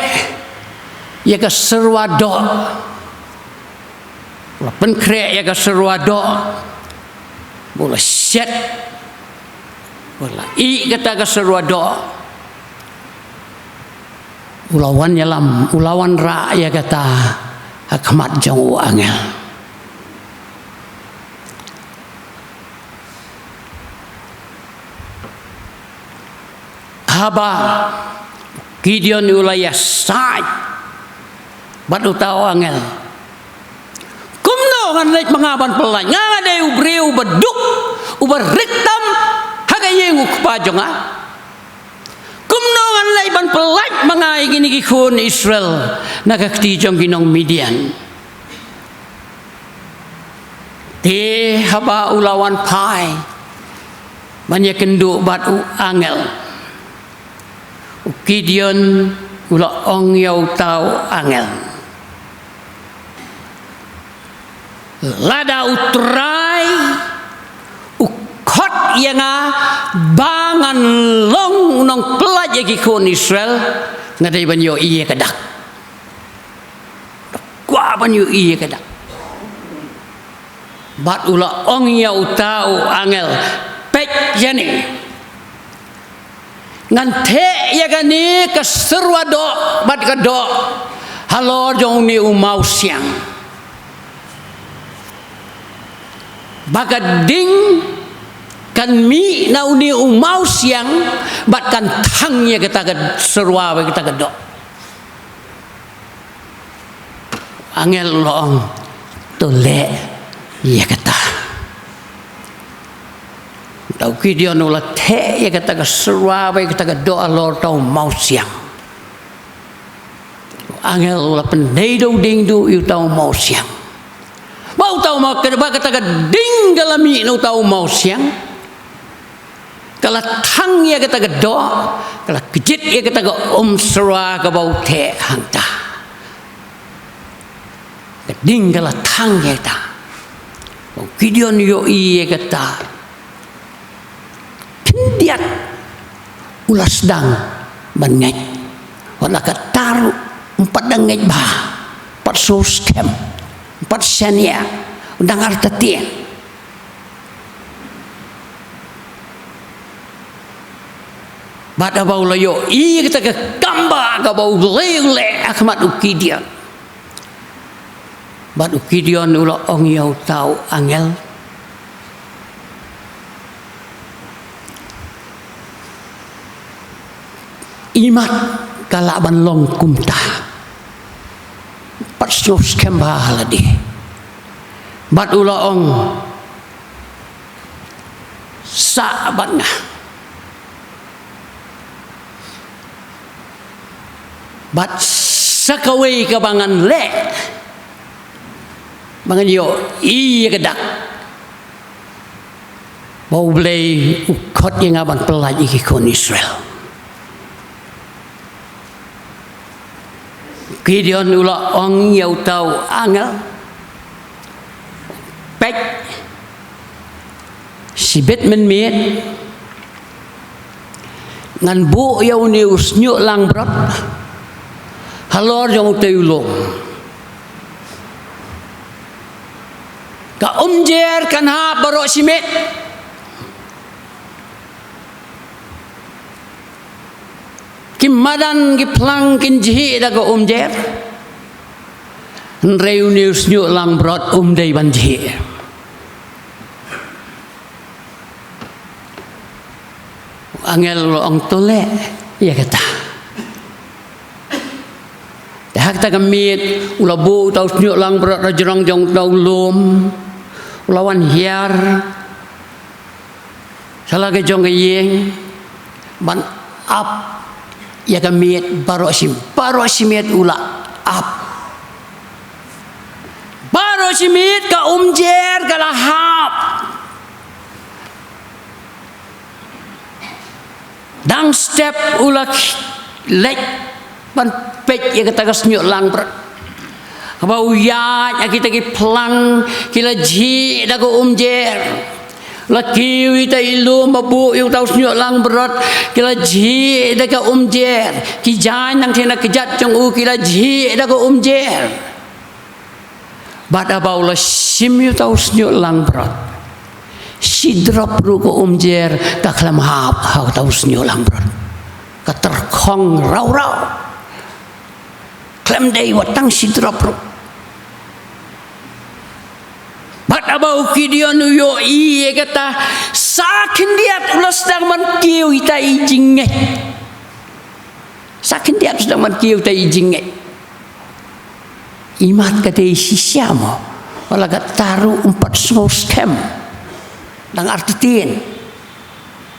ïa ka syrwa doh. U la pynkhreh ïa ka syrwa doh. U la shet. U la ïeh kata ka syrwa doh. U la wan ïalam, u la wanrah ïa kata ha khmat jong u angel. Haba u Gideon u la ïasaid bad uta u angel: Kumno ngan leit ma nga ban pyllait? Nga nga dei u briew uba duk, uba rit tam ha ka ïing u kpa jong nga. Kumno ngan leit ban pyllait ma nga ïa kine ki khun Israel na ka kti jong ki nong Midian? Te haba u la wan phai ban ïakynduh bad u angel, u Gideon u la ong ïa uta u angel: Lada u Trai u khot ïa nga ba ngan long u nongpyllait ïa ki khun Israel, nga dei ban ïohi ïa ka dak. Kwah ban ïohi ïa ka dak. Bad u la ong ïa uta u angel: Peit ïa ne. Ngan theh ïa kane ka syrwa doh bad ka doh halor jong une u mawsiang. Ba ka ding kan mih na une u mawsiang bad kan thang ïa kata ka syrwa bad kata ka doh. Angel u la ong: To leh ïa kata. Uta u Gideon u la theh ïa kata ka syrwa bad kata ka doh halor uta u mawsiang. Angel u la pyndei da u dieng duh ïa uta u mawsiang. Ba uta u maw, ba kata ka ding ka la mih na uta u mawsiang. Ka la thang ïa kata ka doh, ka la kjit ïa kata ka um syrwa kaba u theh hangta. Ka ding ka la thang ïa kata. U Gideon u ïohi ïa kata. Khyndiat u la sdang ban ngeit. Wat la katta ruh um pat dang ngeit bha. Pat sngewskhem. Pat shaniah. U dang artatien. Bad haba u la ïohi kata ka kam ba kaba u leh u leh ha khmat u Gideon. Bad u Gideon u la ong ïa uta u angel: Imat ka lah ban long kumta. Pat sngewskhem bha ha lade. Bad u la ong: Sah bad nga. Bad sa kawei kaba ngan leh, Ba ngan ïohi ïa ka dak ba U Blei u khot ïa nga ban pyllait ïa ki khun Israel. Gideon u la ong ïa uta u angel, peit, shibit mynmiet ngan buh ïa une u shñiuh langbrot halor jong utei u lum. Ka umjer kan hap baroh shi miet. Ki madan ki phlang kin jhieh da ka umjer. Hynrei une u shñiuh langbrot um dei ban jhieh. Angel u la ong to leh ïa kata. Te ha kata ka miet u la buh uta u shñiuh langbrot hajrong jong uta u lum. U la wan hiar sha la ka jong ka ïing ban ap ïa ka miet baroh shi, baroh shi miet u la ap. Baroh shi miet ka umjer ka la hap. Dang step u la leit ban peit ïa kata ka shñiuh langbrot. Haba u ïaid ïa kita ki phlang ki la jhieh da ka umjer. La kiew ïa ita i lum ba buh ïa uta u shñiuh langbrot ki la jhieh da ka umjer. Ki jaiñ nangta na kjat jong u ki la jhieh da ka umjer. Bad haba u la shim ïa uta u shñiuh langbrot, shi drop ruh ka umjer ka khlem hap ha uta u shñiuh langbrot. Ka tyrkhong raw raw. Khlem dei wat tang shi drop ruh. Bad haba u Gideon u ïohi ïa kata, sa khyndiat u la sdang ban kiew ïa ita i jingngeit. Sa khyndiat u sdang ban kiew ïa ita i jingngeit. Imat ka dei shisha mo. Wat la katta ruh um pat sngew skhem. Dang artatien.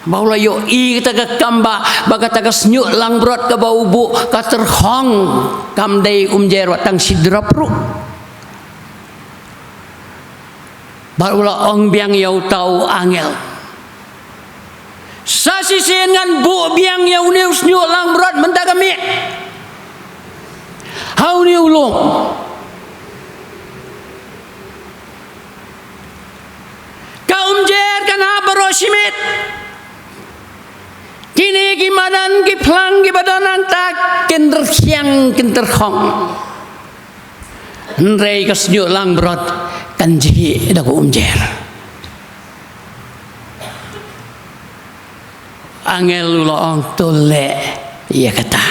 Ba u la ïohi kata ka kam ba, ba kata ka shñiuh langbrot kaba u buh ka tyrkhong, kam dei umjer wat tang shi drop ruh. Bad u la ong biang ïa uta u angel, sa shisien ngan buh biang ïa une u shñiuh langbrot mynta ka miet ha une u lum. Ka umjer kan hap baroh shi miet. Kine ki madan ki phlang kiba don hangta kin rkhiang kin tyrkhong. Hynrei ka shñiuh langbrot kan jhieh da ka umjer. Angel u la ong to leh ïa kata.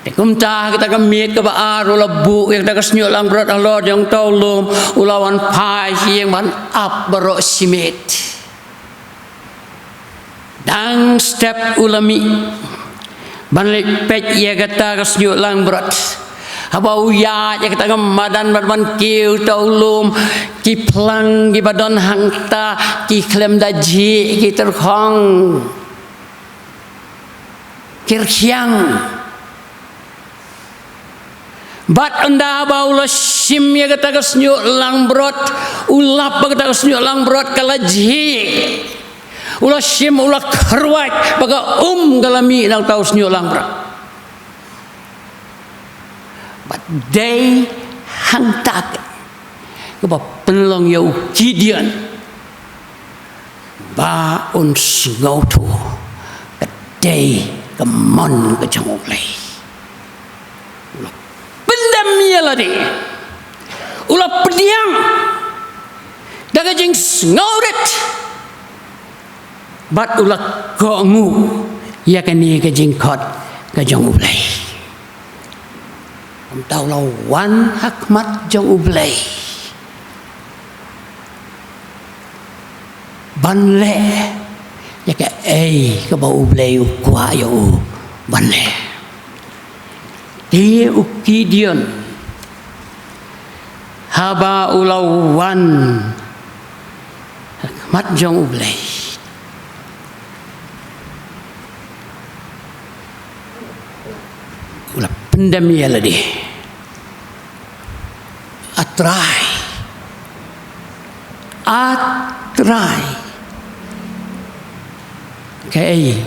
Te kumta ha kata ka miet kaba ar u la buh ïa kata ka shñiuh langbrot halor jong uta u lum, u la wan phai sha ïing ban ap baroh shi miet. Dang step u la mih ban leit peit ïa kata ka shñiuh langbrot. Haba u ïaid ïa kata ka madan bad ban kiew uta u lum, ki phlang kiba don hangta ki khlem da jhieh, ki tyrkhong, ki rkhiang. Bad ynda ba u la shim ïa kata ka shñiuh langbrot, u lap ba kata ka shñiuh langbrot ka la jhieh. U la shim, u la kyrwat ba ka um ka la mih na uta u shñiuh langbrot. Bad dei hangta kaba pynlong ïa u Gideon ba un sngewthuh ka dei ka mon ka jong U Blei. U la pyndem ïa lade, u la pdiang da ka jingsngewrit, bad u la kohnguh ïa kane ka jingkhot ka jong U Blei. Kumta u la wan ha khmat jong U Blei ban leh ïa kaei kaba U Blei u kwah ïa u ban leh. Te u Gideon, haba u la wan ha khmat jong U Blei, u la Pyndem ïa lade. A Trai. A Trai. Kaei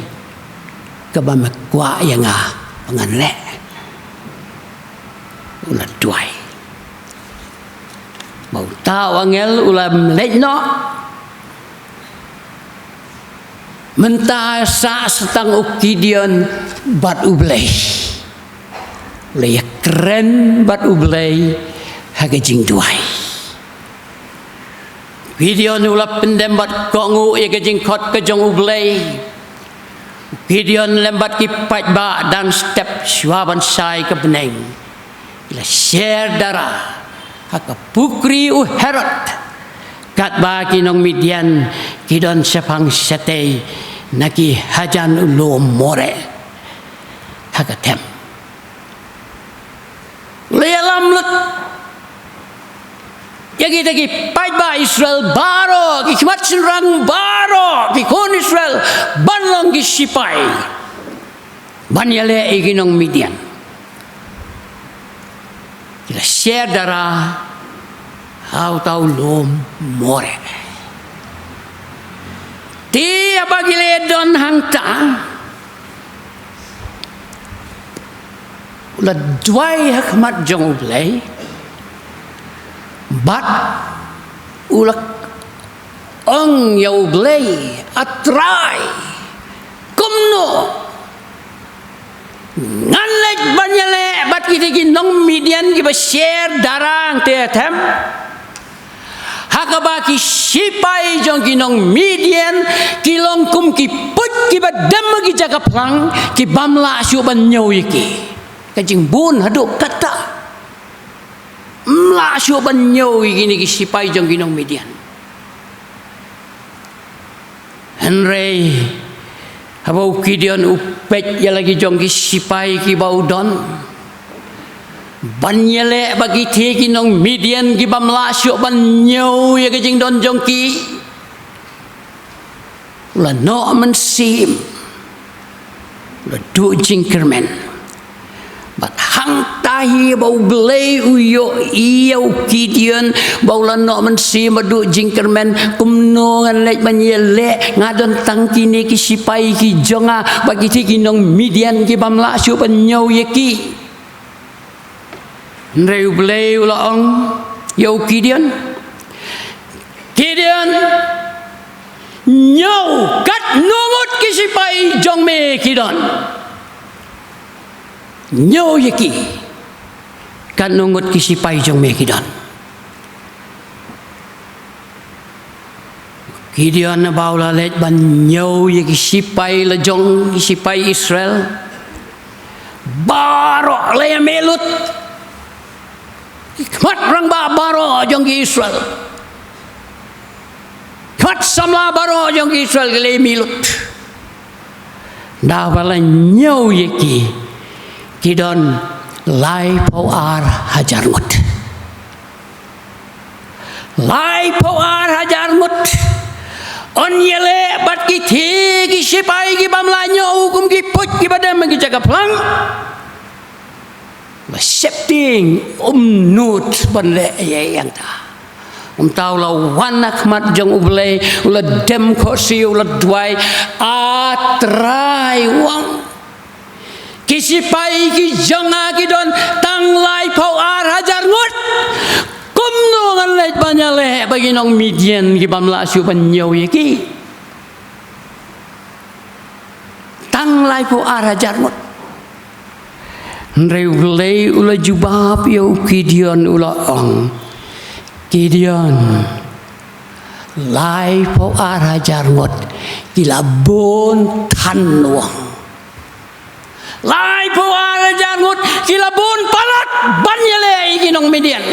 kaba me kwah ïa nga ba ngan leh? U la duwai. Ba uta u angel u la leit noh. Mynta sah sa tang u Gideon bad U Blei. U la ïakren bad U Blei ha ka jingduwai. Gideon u la pyndem bad kohnguh ïa ka jingkhot ka jong U Blei. Gideon lem bad ki paidbah dang step shuwa ban shai ka bneng, ki la sher dara ha ka pukri u Herod. Katba ki nong Midian ki don shaphang shatei na ki hajan u lum Moreh ha ka them. La ïalam lut ïa kita ki paidbah Israel baroh, ki khmat shynrang baroh, ki khun Israel ban long ki sipai ban ïaleh ïa ki nong Midian. Ki la sher dara ha uta u lum Moreh. Te haba ki la don hangta, u la duwai ha khmat jong U Blei bad u la ong ïa U Blei, A Trai, kumno ngan leit ban ïaleh bad kita ki nong Midian kiba sher dara hangtei ha them? Ha kaba ki sipai jong ki nong Midian ki long kum ki puit kiba dem ha ki jaka phlang, ki bym lah shuh ban ñiew ïa ki. Ka jingbun haduh katta. Ym lah shuh ban ñiew ïa kine ki sipai jong ki nong Midian. Hynrei haba u Gideon u peit ïa la ki jong ki sipai kiba u don ban ïaleh bad kita ki nong Midian ki bym lah shuh ban ñiew ïa ka jingdon jong ki, u la noh mynsiem, u la duh jingkyrmen. Bad hangta hi ba U Blei u ïohi ïa u Gideon ba u la noh mynsiem bad duh jingkyrmen, kumno ngan leit ban ïaleh, nga don tang kine ki sipai ki jong nga bad kita ki nong Midian ki bym lah shuh ban ñiew ïa ki. Hynrei U Blei u la ong ïa u Gideon, Gideon, ñiew katno ngut ki sipai jong me ki don. Ñiew ïa ki. Katno ngut ki sipai jong me ki don. Gideon ba u la leit ban ñiew ïa ki sipai la jong ki sipai Israel. Baroh la ïa mih lut. Ki khmat rangbah baroh jong ki Israel. Khmat samla baroh jong ki Israel ki la ïa mih lut. Da ba la ñiew ïa ki, ki don laiphew ar hajar ngut. Laiphew ar hajar ngut. Yn ïaleh bad kita ki sipai ki bym lah ñiew, kum ki puit kiba dem ha ki jaka phlang. Ba sheptieng, um nud ban leh ïa ïa kata. Kumta u la wan ha khmat jong U Blei, u la dem khohsiew, u la duwai, A Trai, u ong, ki sipai ki jong nga ki don tang laiphew ar hajar ngut. Kumno ngan leit ban ïaleh bad ki nong Midian ki bym lah shuh ban ñiew ïa ki? Tang laiphew ar hajar ngut. Hynrei U Blei u la jubab ïa u Gideon, u la ong, Gideon, laiphew ar hajar ngut ki la bun than, u ong. Laiphew ar hajar ngut ki la bun palat ban ïaleh ïa ki nong Midian.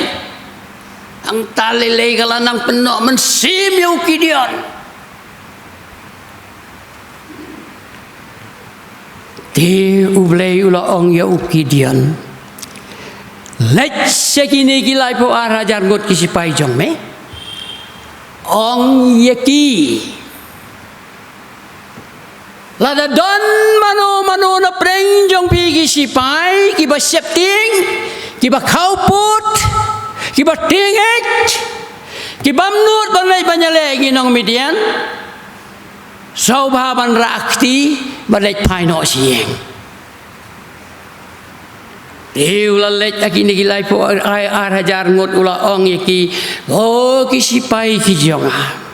Hangta lei lei ka la nang pynnoh mynsiem ïa u Gideon. Te U Blei u la ong ïa u Gideon, leit sha kine ki laiphew ar hajar ngut ki sipai jong me, ong ïa ki, Lada don mano mano na pdeng jong phi ki sipai, kiba sheptieng, kiba khawpud, kiba tieng-eit, ki bym nud ban leit ban ïaleh ïa ki nong Midian, sngewbha ban rah kti ban leit phai noh sha ïing. Te u la leit ha kine ki laiphew ar, ar hajar ngut, u la ong ïa ki, "O ki sipai ki jong nga,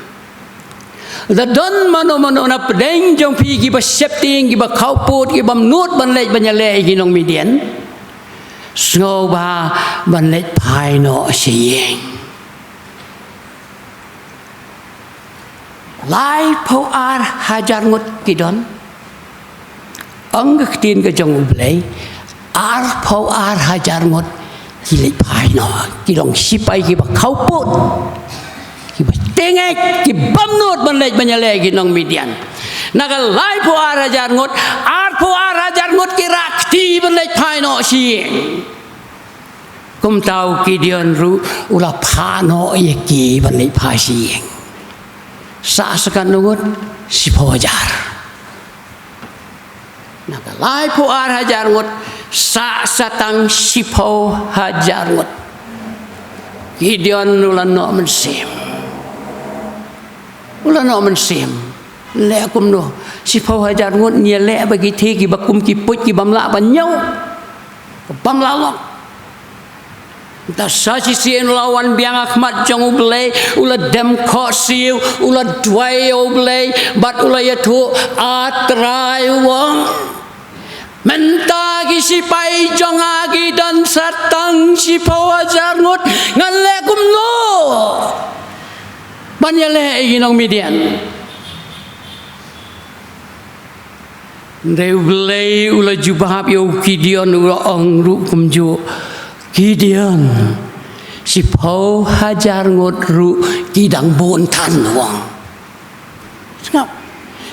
lada don mano mano na pdeng jong phi kiba sheptieng, kiba khawpud, ki bym nud ban leit ban ïaleh ïa ki nong Midian, sngewbha ban leit phai noh sha ïing." Laiphew ar hajar ngut ki don. Ong ka ktien ka jong U Blei, arphew ar hajar ngut ki leit phai noh, ki long sipai kiba khawpud, kiba tieng-eit, ki bym nud ban leit ban ïaleh ïa ki nong Midian. Na ka laiphew ar hajar ngut, arphew ar hajar ngut ki rah kti ban leit phai noh sha ïing. Kumta u Gideon ruh u la phah noh ïa ki ban leit phai sha ïing. Sah sa katno ngut? Shiphew hajar. Na ka laiphew ar hajar ngut, sah sa tang shiphew hajar ngut. Gideon u la noh mynsiem. U la noh mynsiem. Leh kumno? Shiphew hajar ngut, ngi ïaleh bad ki thie kiba kum ki puit, ki bym lah ban ñiew, bym lah long. Te sa shisien u la wan biang ha khmat jong U Blei, u la dem khohsiew, u la duwai ïa U Blei, bad u la ïathuh, "A Trai," u ong, "mynta ki sipai jong nga ki don sa tang shiphew hajar ngut, ngan leh kumno ban ïaleh ïa ki nong Midian?" Hynrei U Blei u la jubab ïa u Gideon, u la ong ruh kumjuh, "Gideon, shiphew hajar ngut ruh ki dang bun than," u ong. Sngap.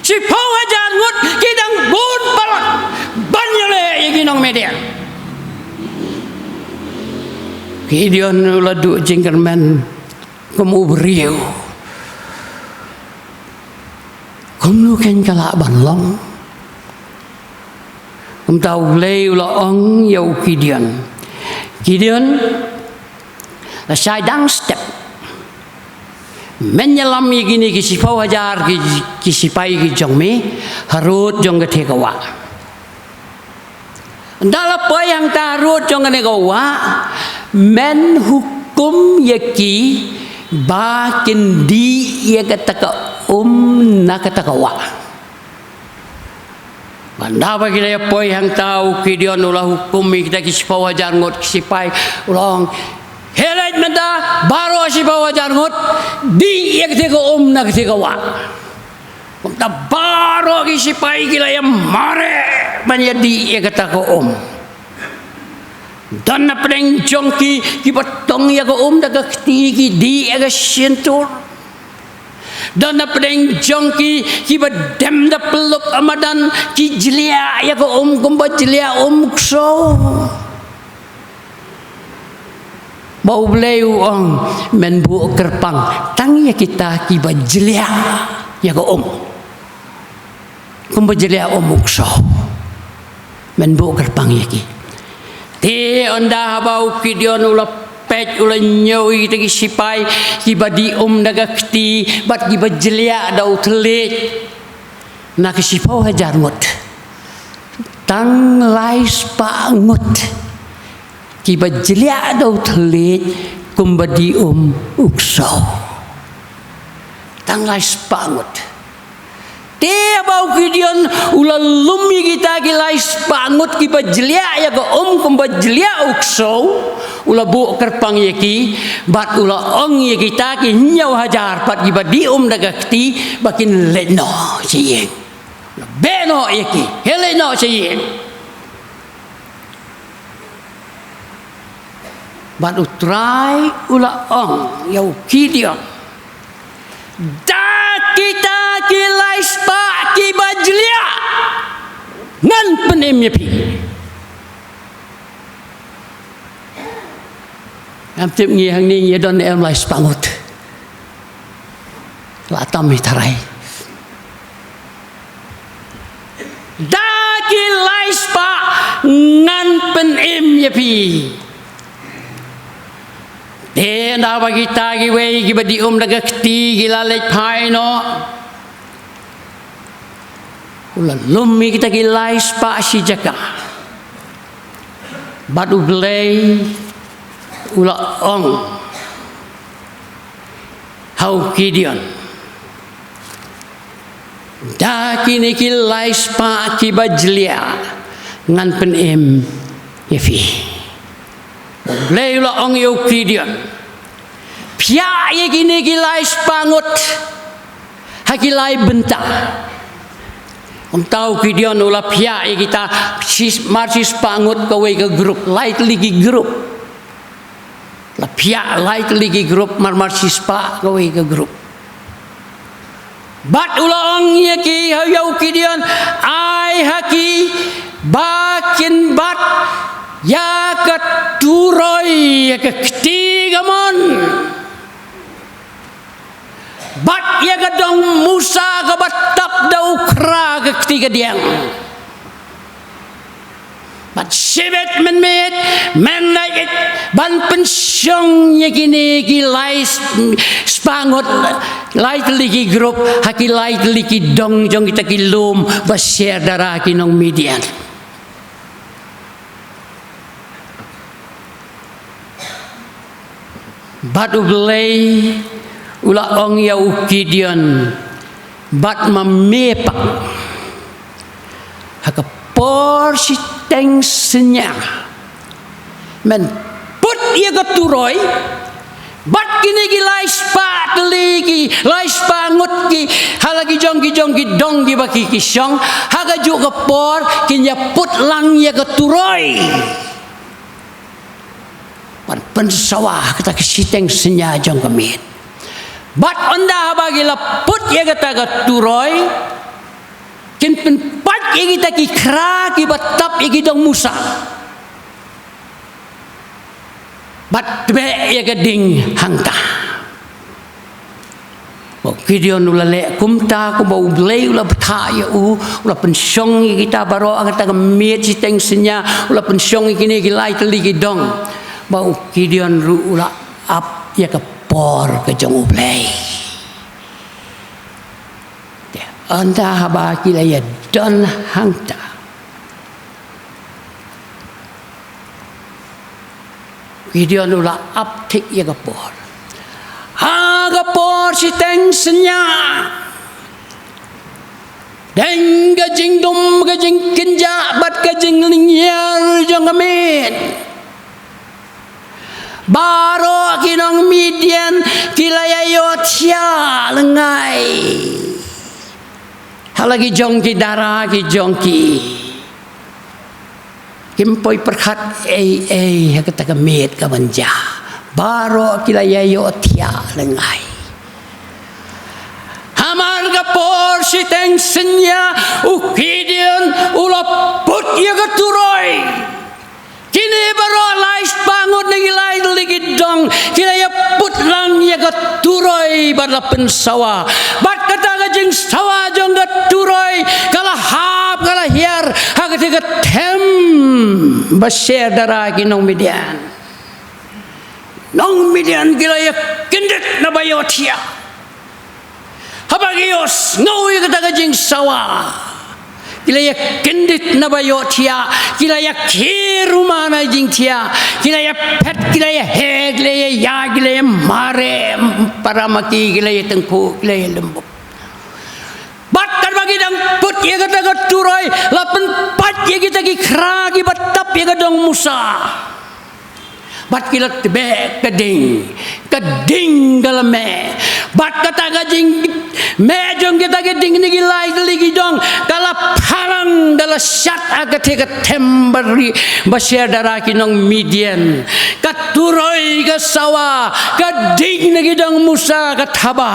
"Shiphew hajar ngut ki dang bun palat ban ïaleh ïa ki nong Midian." Gideon u la duh jingkyrmen kum u briew. Kumno kein ka lah ban long? Kumta U Blei u la ong ïa u Gideon, "Gideon, lashai dang step, men ïalam ïa kine ki shiphew hajar ki, ki sipai ki jong me harud jong ka thie ka wah. Ynda la poi hangta harud jong kane ka wah, men hukum ïa ki ba kin dih ïa kata ka um na kata ka wah." Ynda ba ki la ïa poi hangta, u Gideon u la hukum ïa kita ki shiphew hajar ngut ki sipai, u la ong, "Khie leit mynta, baroh shiphew hajar ngut, dih ïa kata ka um na kata ka wah." Kumta baroh ki sipai ki la ïa mareh ban ïa dih ïa kata ka um. Don na pdeng jong ki, kiba tong ïa ka um da ka kti, ki dih ïa ka shyntur. Don na pdeng jong ki, kiba dem da pyllup ha madan, ki jliah ïa ka um kumba jliah um ksew. Ba U Blei u ong, "Men buh kyrpang tang ïa kita kiba jliah ïa ka um kumba jliah um u ksew. Men buh kyrpang ïa ki." Te ynda haba u Gideon u la peit, u la ñiew ïa kita ki sipai kiba dih um da ka kti bad kiba jliah da u thylliej, na ki shiphew hajar ngut, tang lai spah ngut kiba jliah da u thylliej kumba dih um u ksew. Tang lai spah ngut. Te haba u Gideon u la lum ïa kita ki lai spah ngut kiba jliah ïa ka um kumba jliah u ksew, u la buh kyrpang ïa ki, bad u la ong ïa kita ki hynñiew hajar pat kiba dih um da ka kti ba kin leit noh sha ïing. Beh noh ïa ki, khie leit noh sha ïing. Bad U Trai u la ong ïa u Gideon, "Da kita ki lai spah kiba jliah ngan pynim ïa phi." Ngam tip ngi hangne ngi don em lai spah ngut. La tam hi tharai. lai spah ngan pynim ïa phi. Te naba kita kiwei kiba die um da ka kti ki la leit phai noh. U la lum ïa kita ki lai spah shi jaka. Bad U Blei u la ong ha u Gideon, da kine ki lai spah kiba jlia ngan pynim ïa phi. U Blei u la ong ïa u Gideon, phiah ïa kine ki lai spah ngut ha ki lai bynta. Kumta u Gideon u la phiah ïa kita shi, mar shi spah ngut kawei ka group, lai tylli ki group. La phiah lai tylli ki group, mar mar shi spah kawei ka group. Bad u la ong ïa ki, ha, ïa u Gideon, ai ha ki ba kin bat ïa ka turoi ïa ka kti kamon, bad ïa ka dong Musa kaba tap da u khra ka kti kadiang. Bad shibit mynmiet men leit ban pynshong ïa kine ki lai spah ngut, lai tylli ki group ha ki lai tylli ki dong jong kita ki lum ba sher dara ki nong Midian. Bad U Blei u la ong ïa u Gideon, bad ma me pat, ha ka por shiteng synñia men put ïa ka turoi bad kine ki lai spah tylli ki, lai spah ngut ki, ha la ki jong ki jong ki dong kiba ki ki shong, ha kajuh ka por kin ïa put lang ïa ka turoi ban pynsawa ha kata ka shiteng synñia jong ka miet. Bad ynda haba ki la put ïa kata ka turoi, kin pynpait ïa kita ki khra kiba tap ïa ki dong Musa bad tbeh ïa ka ding hangta. Ba u Gideon u la leh kumta, kumba U Blei u la bthah ïa u, u la pynshong ïa kita baroh ha kata ka miet shiteng synñia, u la pynshong ïa kine ki lai tylli ki dong. Ba u Gideon ruh u la ap ïa ka por ka jong U Blei. Te ynda haba ki la ïa don hangta, Gideon u la ap thik ïa ka por. Ha ka por shiteng synñia, deng ka jingdum, ka jingkynjah bad ka jinglyngngiar jong ka miet, baroh ki nong Midian ki la ïa ïohthiah lyngngai ha la ki jong ki dara ki jong ki. Kim poi pyrkhat ei ei ha kata ka miet ka ban jia. Baroh ki la ïa ïohthiah lyngngai. Hamar ka por shiteng synñia u Gideon u la put ïa ka turoi. Kine baroh lai spah ngut na ki lai tylli ki dong ki la ïa put lang ïa ka turoi bad la pynsawa. Bad kata ka jingsawa jong ka turoi ka la hap ka la hiar ha kata ka them ba sher dara ki nong Midian. Nong Midian ki la ïa kyndit na ba ïohthiah. Haba ki ïohsngew ïa kata ka jingsawa, ki la ïa kyndit na ba ïohthiah, ki la ïa khie ruma na jingthiah, ki la ïa phet, ki la ïa heh, ki la ïa ïa, ki la ïa mareh, para ma ki, ki la ïa tyngkhuh, ki la ïa lynbuk. Bad katba ki dang put ïa kata ka turoi, la pynpait ïa kita ki khra kiba tap ïa ka dong Musa. Bad ki la tbeh ka ding, ka ding ka la meh. Bad kata ka jingmeh jong kita ki ding na ki lai tylli ki dong ka la pharang, ka la shad ha kata ka them ba ri, ba sher dara ki nong Midian. Ka turoi ka sawa, ka ding na ki dong Musa ka thaba.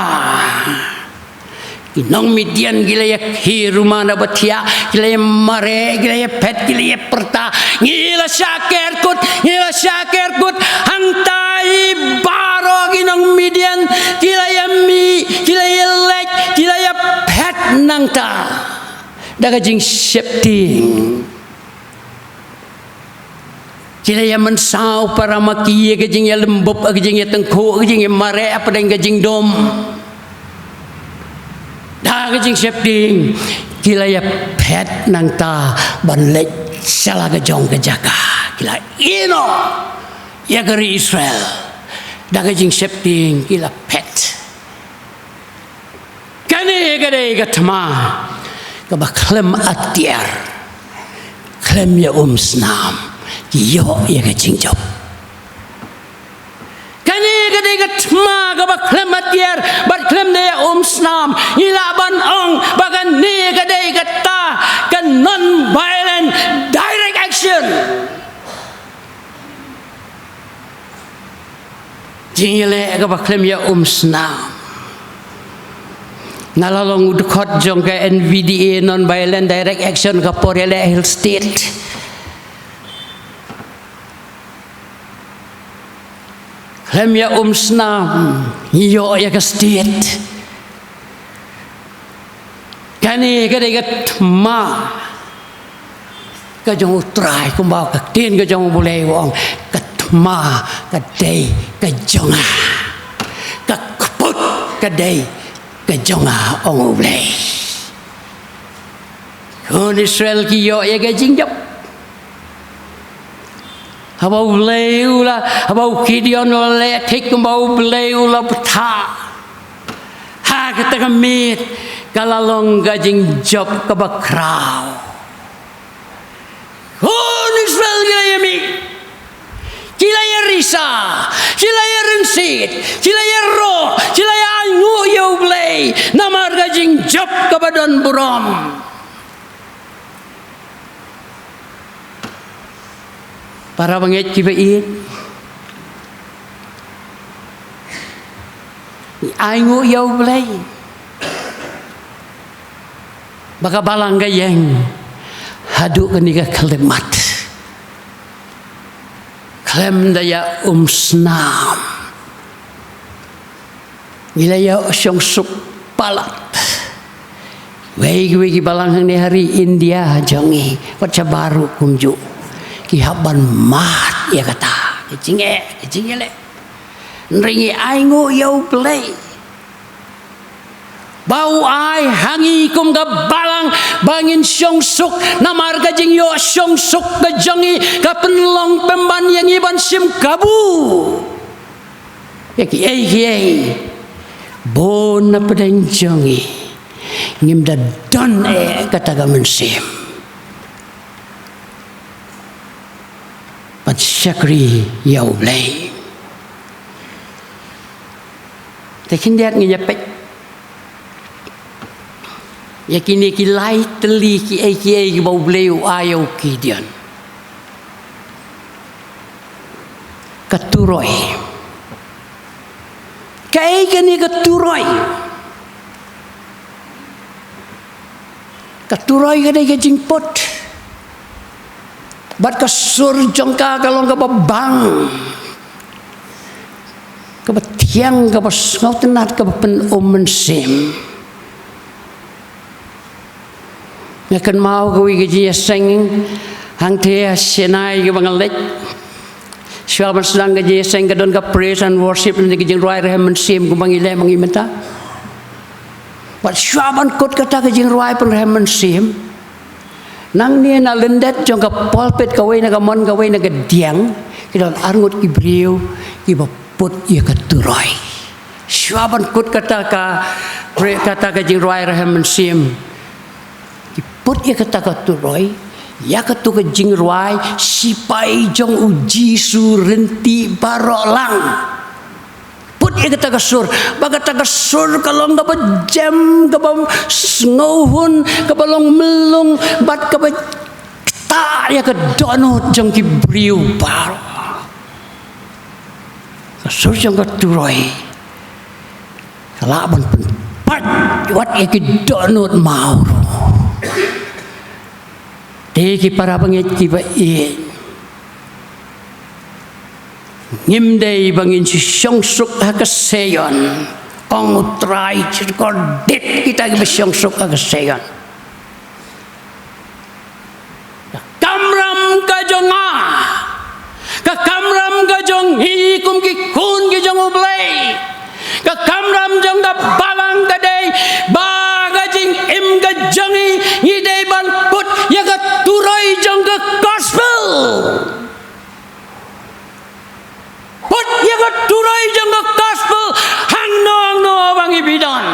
Ki nong Midian ki la ïa khie ruma na ba thiah, ki la ïa mareh, ki la ïa phet, ki la ïa pyrta, ngi la shah ker kut, ngi la shah ker kut. Hangta i baroh ki nong Midian ki la ïa mih, ki la ïa leit, ki la ïa phet nangta da ka jingsheptieng. Ki la ïa mynsaw para ma ki ïa ka jingïalymbup, ka jingïatyngkhuh, ka jingïamareh hapdeng ka jingdum. Da ka jingsheptieng ki la ïa phet nangta ban leit sha la ka jong ka jaka. Ki la ïehnoh ïa ka ri Israel. Da ka jingsheptieng ki la phet. Kane ka dei ka thma kaba khlem atiar, khlem ïa um snam, ki ïoh ïa ka jingjop. Kane ka dei ka thma kaba khlem atiar bad khlem da ïa um snam. Ngi lah ban ong ba kane ka dei kata ka non-violent direct action. Jingïaleh kaba khlem ïa um snam. Na la long u dkhot jong ka N V D A, non-violent direct action, ka por ïaleh Hill State. Khlem ïa um snam, ngi ïoh ïa ka state. Kane ka dei ka thma ka jong U Trai, kumba ka ktien ka jong U Blei u ong, ka thma ka dei ka jong nga. Ka kput ka dei ka jong nga, ong U Blei. Khun Israel ki ïoh ïa ka jingjop. Haba U Blei u la, haba u Gideon u la leh thik kumba U Blei u la bthah, ha kata ka miet ka la long ka jingjop kaba khraw. Khun Israel ki la ïa mih, ki la ïa risa, ki la ïa rynsied, ki la ïa roh, ki la ïa ainguh ïa U Blei namar ka jingjop kaba don burom. Para bangeit kiba ïeit, ngi ainguh ïa U Blei ba ka balang ka ïeng haduh kane ka khyllipmat khlem da ïa um snam. Ngi la ïa shong suk palat. Wei kiwei ki balang hangne ha ri India jong ngi, wat shabar ruh kumjuh, ki hap ban mad ïa kata ka jingeh, ka jingeh leh. Hynrei ngi ainguh ïa U Blei ba u ai ha ngi kum ka balang ba ngin shong suk, namar ka jingïoh shong suk ka jong ngi ka pynlong pynban ïa ngi ban shim kabu ïa kiei kiei. Bun na pdeng jong ngi ngim da don eh kata ka mynsiem ban shakri ïa U Blei. Te khyndiat ngin ïa peit ïa kine ki lai tylli kiei kiei kiba U Blei u ai ïa u Gideon. Ka turoi. Kaei kane ka turoi? Ka turoi ka dei ka jingput. Bad ka sur jong ka ka long kaba bang, kaba thiang, kaba sngewtynnat, kaba pynum mynsiem. Nga kynmaw kawei ka jingïaseng hangtei ha Chennai kaba nga leit. Shuwa ban sdang ka jingïaseng ka don ka praise and worship, ne ka jingrwai rhem mynsiem kumba ngi leh ma ngi mynta. Bad shuwa ban kut kata ka jingrwai pynrhem mynsiem, nangne na lyndet jong ka pulpit, kawei na ka mon kawei na ka diang, ki don arngut ki briew kiba put ïa ka turoi. Shuwa ban kut kata ka, kata ka jingrwai rhem mynsiem, ki put ïa kata ka turoi, ïa katu ka jingrwai, sipai jong U Jisu ryntih baroh lang. Put ïa kata ka sur, ba kata ka sur ka long kaba jem, kaba sngewhun, kaba long myllung, bad kaba ktah ïa ka dohnud jong ki briew baroh. Ka sur jong ka turoi ka lah ban pynpait wat ïa ki dohnud maw. Te ki para bangeit kiba ïeit, ngim dei ba ngin shu shong suk ha ka Seion, ong U Trai, shyrkhei dit kita kiba shong suk ha ka Seion. Ka kamram ka jong nga, U Blei. Ka kamram jong ka balang ka dei ba ka jingim ka jong ngi, ngi dei ban put ïa ka turoi jong ka gospel. Put ïa ka turoi jong ka gospel hangno hangno ba ngi phi don.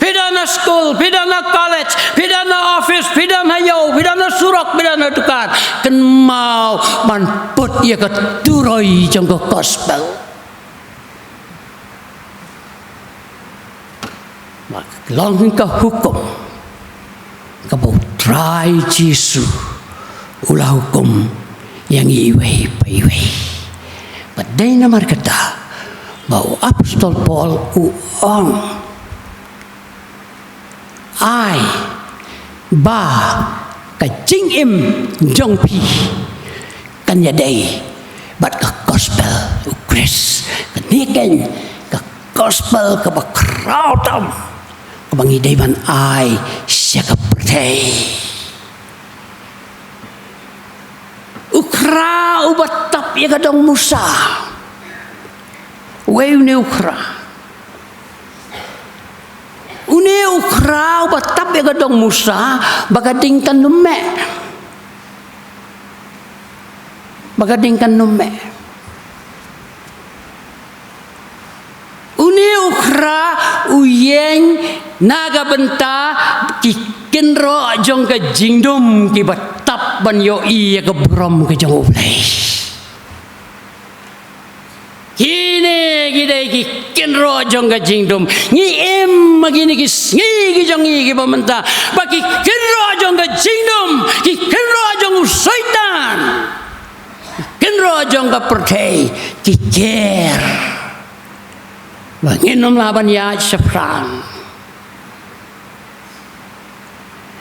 Phi don ha skul, phi don ha college, phi don ha office, phi don ha ïew, phi don ha surok, phi don ha dukan. Kynmaw ban put ïa ka turoi jong ka gospel. Ba long ka hukum kaba U Trai Jisu u la hukum ïa ngi iwei pa iwei. Ba dei namar kata ba u apostol Paul u ong, ai ba ka jingim jong phi kan ïadei bad ka gospel u Khrist. Kane keiñ ka gospel kaba khraw tam kaba ngi dei ban ai sha ka pyrthei. U Khra uba tap ïa ka dong Musa. Wei une U Khra. Une U Khra uba tap ïa ka dong Musa, ba ka ding kan ym meh. Ba ka ding kan ym meh. Une U Khra u ïeng na ka bynta ki kynroh jong ka jingdum kiba tap ban ïohi ïa ka burom ka jong U Blei. Kine ki dei ki kynroh jong ka jingdum. Ngi im ha kine ki sngi ki jong ngi kiba mynta ba ki kynroh jong ka jingdum, ki kynroh jong u Soitan, ki kynroh jong ka pyrthei ki ker ba ngin ym lah ban ïaid shaphrang.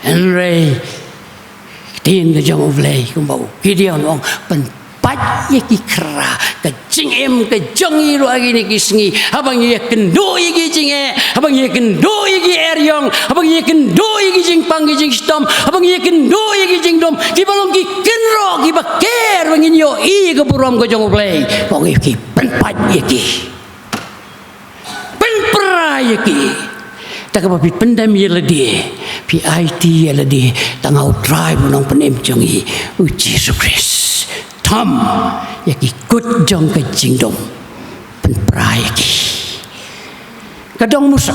Hynrei ka ktien ka jong U Blei kumba u Gideon u ong, pynpait ïa ki khra. Ka jingim ka jong ngi ruh ha kine ki sngi, haba ngi ïakynduh ïa ki jingeh, haba ngi ïakynduh ïa ki eriong, haba ngi ïakynduh ïa ki jingpang ki jingshitom, haba ngi ïakynduh ïa ki jingdum kiba long ki kynroh kiba ker ba ngin ïohi ka burom ka jong U Blei, ba ngi ki pynpait ïa ki. Pynpra ïa ki. Te kaba phi pyndem ïa lade, phi aiti ïa lade, tang ha U Trai ba u Nongpynim jong ngi, u Jisu Khrist. Thom ïa ki kut jong ka jingdum. Pynpra ïa ki. Ka dong Musa.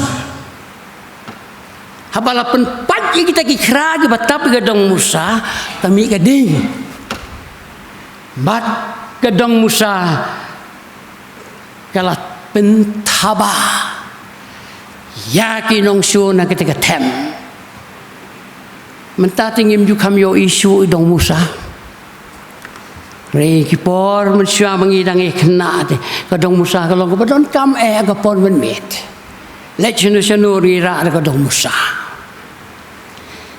Haba la pynpait ïa kita ki khra kiba tap ïa ka dong Musa, ka mih ka ding. Bad ka dong Musa ka la pynthaba ïa ki nongshun na kata ka them. Mynta te ngim ju kham ïohi shuh i dong Musa. Hynrei ki por mynshuwa ba ngi dang ïa khynnah te ka dong Musa ka long kaba donkam eh ka por mynmiet. Leit shano shano ngi rah da ka dong Musa.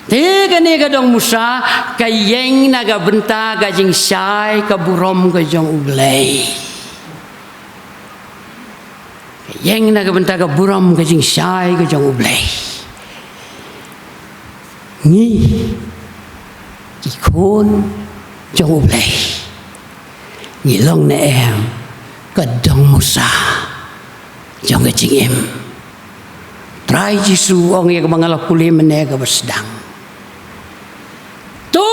Te kane ka dong Musa ka ïeng na ka bynta ka jingshai ka burom ka jong U Blei. Ka ïeng na ka bynta ka burom ka jingshai ka jong U Blei. Ngi ki khun jong U Blei, ngi long ne em ka dong Musa jong ka jingim? Trai Jisu u ong ïa kaba nga la pule mynne kaba sdang, to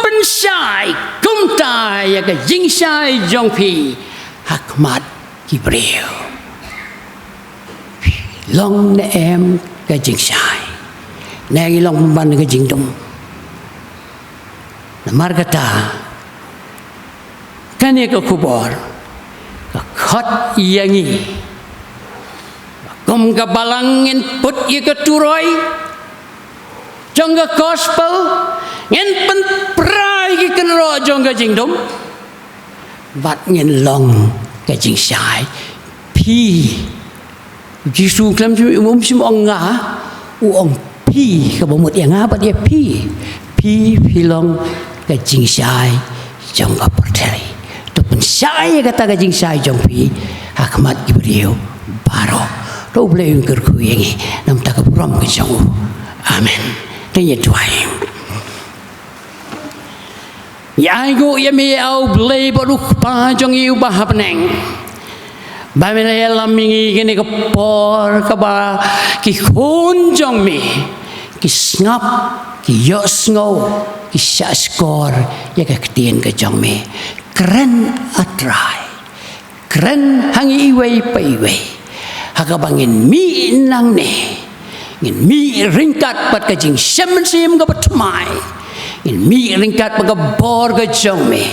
pynshai kumta ïa ka jingshai jong phi ha khmat ki briew. Long ne em ka jingshai? Ne ngi long pynban ka jingdum? Namar kata kane ka khubor ka khot ïa ngi. Kum ka balang ngin put ïa ka turoi jong ka gospel, ngin pynpra ïa ki kynroh jong ka jingdum, bad ngin long ka jingshai. Phi, Jisu khlem shym, um shym ong nga, u ong phi, kaba mut ïa nga bad ïa phi. Phi, phi long ka jingshai jong ka pyrthei. To pynshai ïa kata ka jingshai jong phi ha khmat ki briew baroh. To U Blei un kyrkhu ïa ngi na ka bynta ka burom ka jong u. Amen. Te ngin ïa duwai. Ngi ainguh ïa me, A U Blei bad U Kpa jong ngi uba ha bneng. Ba me la ïalam ïa ngi kane ka por kaba ki khun jong me ki sngap, ki ïohsngew, ki shahshkor ïa ka ktien ka jong me. Kren, A Trai. Kren ha ngi iwei pa iwei. Ha kaba ngin mih nangne, ngin mih ryngkat bad ka jingshem mynsiem kaba thymmai. Ngin mih ryngkat bad ka bor ka jong me.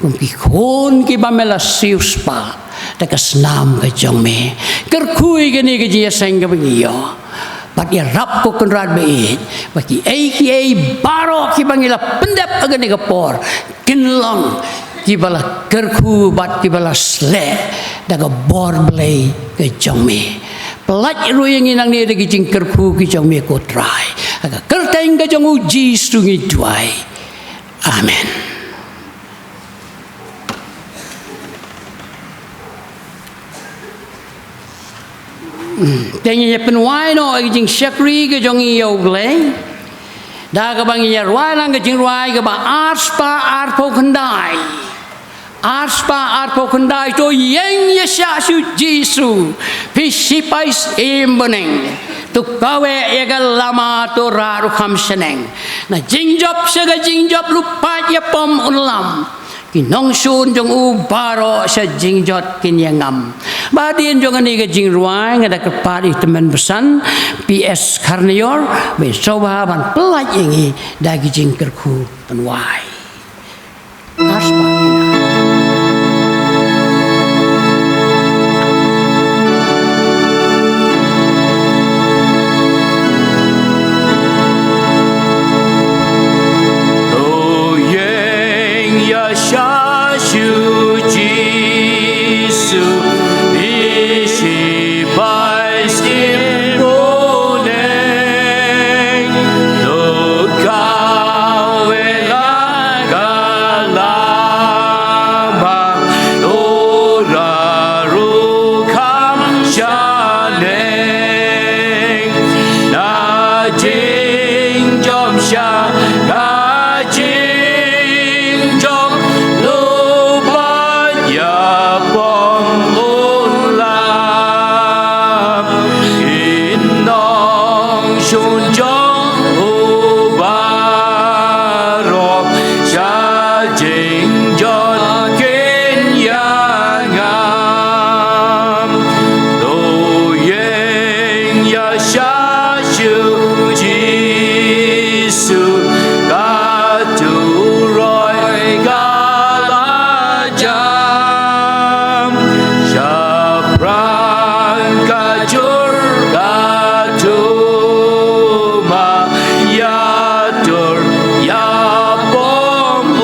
Kum ki khun kiba me la siewspah da ka snam ka jong me. Kyrkhu ïa kane ka jingïaseng kaba ngi ïoh. Bad ïarap, ko Kynrad ba ïeit, ba kiei kiei baroh kiba ngi la pyndep ha kane ka por kin long kiba la kyrkhu bad kiba la sleh da ka bor Blei ka jong me. Pyllait ruh ïa ngi nangne da ki jingkyrkhu ki jong me, ko Trai. Ha ka kyrteng ka jong U Jisu ngi duwai. Amen. Te ngin ïa pynwai noh ïa ka jingshakri ka jong ngi ïa U Blei da kaba ngin ïa rwai lang ka jingrwai kaba arspah arphew khyndai. Arspah arphew khyndai. To ïeng ïa shah sha U Jisu, phi sipai syiem bneng. To kaweh ïa ka lama, to rah ruh kham shaneng. Na jingjop sha ka jingjop, lypa ïa pom un lam. Ki nongshun jong u baroh sha jingjot kin ïa ngam. Ba hadien jong kane ka jingrwai nga da kyrpad ïa i tymmen basan P S Kharnaior, ba in sngewbha ban pyllait ïa ngi da ki jingkyrkhu pynwai. Arspah. To ïeng ïa shah sha U Jisu, phi sipai syiem bneng. To kaweh la ka lama, to rah ruh kham shaneng. Na jingjop sha ka jingjop, lypa ïa pom un lam. Ki nongshun jong u baroh sha jingjot kin ïa ngam. To ïeng ïa shah sha U Jisu, ka turoi ka la jam. Shaphrang ka jur ka thma, ïatur ïa pom u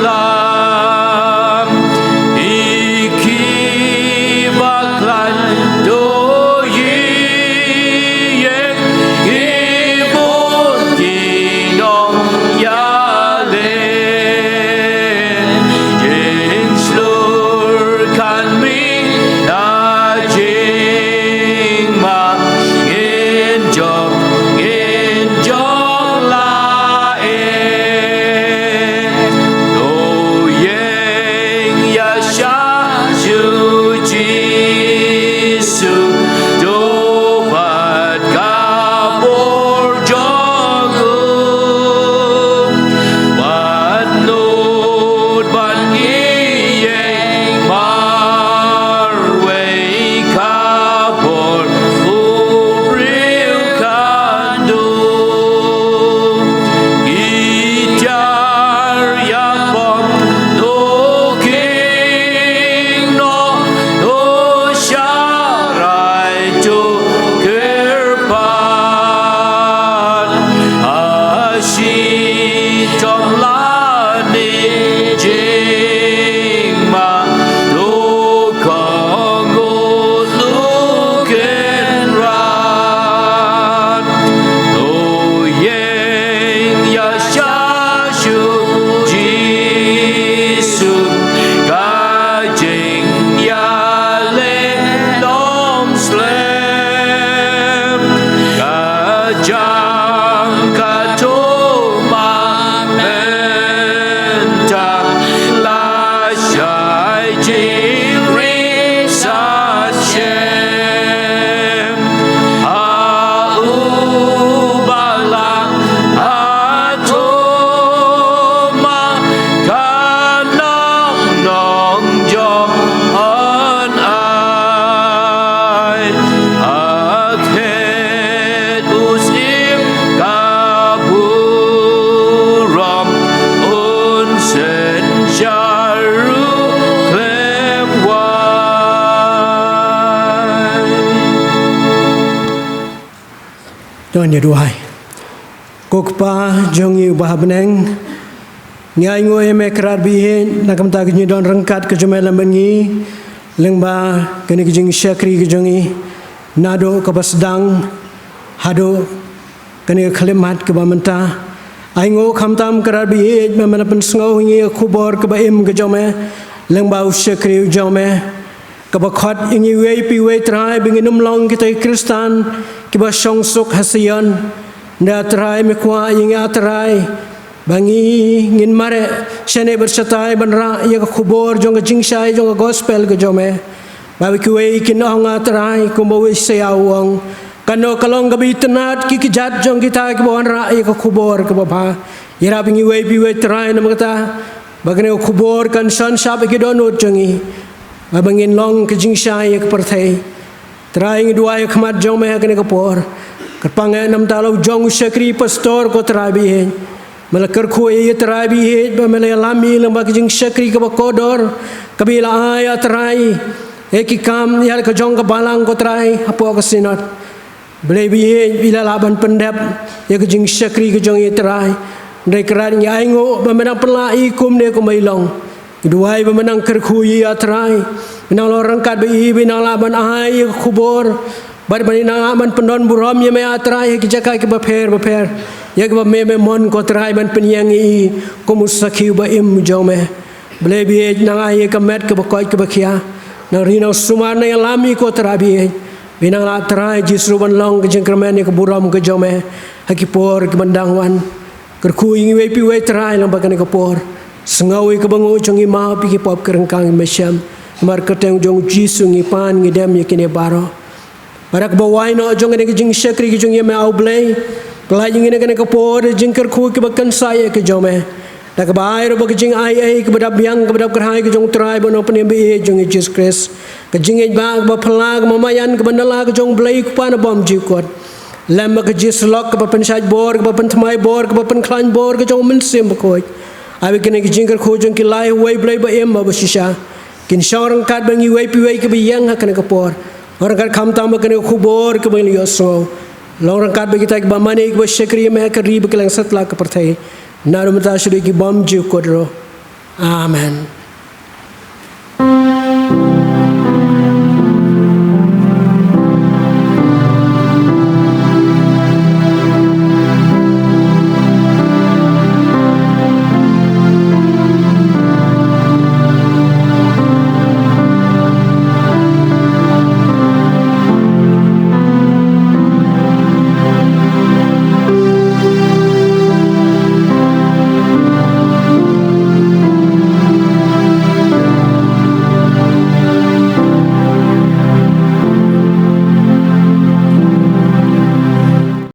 lam. Ïa ki ba khlaiñ, to ïeng Don ïa duwai. Ko Kpa jong ngi uba ha bneng, ngi ainguh ïa me Kynrad ba ïeit na ka bynta ka jingdon ryngkat ka jong me lem bad ngi, lyngba kane ka jingshakri ka jong ngi, naduh kaba sdang haduh kane ka khyllipmat kaba mynta. Ainguh khamtam Kynrad ba ïeit ba me la pynsngew ha ngi ïa ka khubor kaba im ka jong me lyngba u shakri u jong me, kaba khot ïa ngi iwei pa iwei Trai ba ngin ym long kita ki Khristan kiba shong suk ha Sion. Hynrei Trai me kwah ïa ngi, Trai, ba ngi ngin mareh shane bad shatai ban rah ïa ka khubor jong ka jingshai jong ka gospel ka jong me, ba kiwei kin ong, Trai, kumba u Isaïah u ong, kano ka long kaba itynnad ki kjat jong kita kiba wanrah ïa ka khubor kaba bha. Ïarap ïa ngi iwei pa iwei Trai namar kata ba kane ka khubor kan shon shap ïa ki dohnud jong ngi, ba ngin long ka jingshai ïa ka pyrthei. Trai, ngi duwai ha khmat jong me ha kane ka por, kyrpang eh namar u jong u shakri pastor, ko Trai ba ïeit. Me la kyrkhu ïa i, Trai ba ïeit, ba me la ïalam i lyngba ka jingshakri kaba kordor kaba i la ai, Trai, ïa ki kam ïa ka jong ka balang, ko Trai, hapoh ka synod. Blei ba ïeit, i la lah ban pyndep ïa ka jingshakri ka jong i, Trai. Hynrei Kynrad, ngi ainguh ba me nang pynlah i kumne kumba i long. Ngi duwai ba me nang kyrkhu ïa i, Trai. Me nang long ryngkat bad i, ba i nang lah ban ai ïa ka khubor, bad ba i nang lah ban pyndon burom ïa me, Trai, ha ki jaka kiba pher bapher, ïa kiba me, me mon, ko Trai, ban pynïeng ïa i kum u sakhi uba im jong me. Blei ba ïeit, nang ai ïa ka met kaba koit kaba khia, nang ri, nang sumar, nang ïalam i, ko Trai ba ïeit, ba i nang lah, Trai Jisu, ban long ka jingkyrmen ïa ka burom ka jong me ha ki por kiban dang wan. Kyrkhu ïa ngi iwei pa iwei Trai lyngba kane ka por. Sngew ïa ka bynguh jong ngi, map ïa ki pop ki ryngkang kiba me shem. Namar kyrteng jong u Jisu ngi pan, ngi dem ïa kine baroh. Bad ha kaba wai noh jong kane ka jingshakri ka jong ngi, ïa me, A U Blei, pyllait ïa ngi na kane ka por da ki jingkyrkhu kiba kynsah ïa ka jong me, da kaba ai ruh ba ka jingaiei kaba dap biang, kaba dap kyrhai ka jong u Trai bad u Nongpynim ba ïeit jong ngi, Jisu Khrist, ka jingïeit ba kaba phylla, kaba maïan, kaba nylla ka jong u Blei Kpa na bymjukut, lem bad ka jingïasyllok kaba pynshait bor, kaba pynthymmai bor, kaba pynkhlaiñ bor ka jong u Mynsiem Bakhuid, ai ba kine ki jingkyrkhu jong ki lai ha uwei u Blei ba im bad ba shisha kin shong ryngkat bad ngi iwei pa iwei kiba ïeng ha kane ka por. Long ryngkat khamtam bad kane ka khubor kaba ngi la ïohsngew. Long ryngkat bad kita kiba mane, kiba shakri ïa me ha ka ri bad kylleng satlak ka pyrthei, naduh mynta shaduh ki bymjukut ruh. Amen.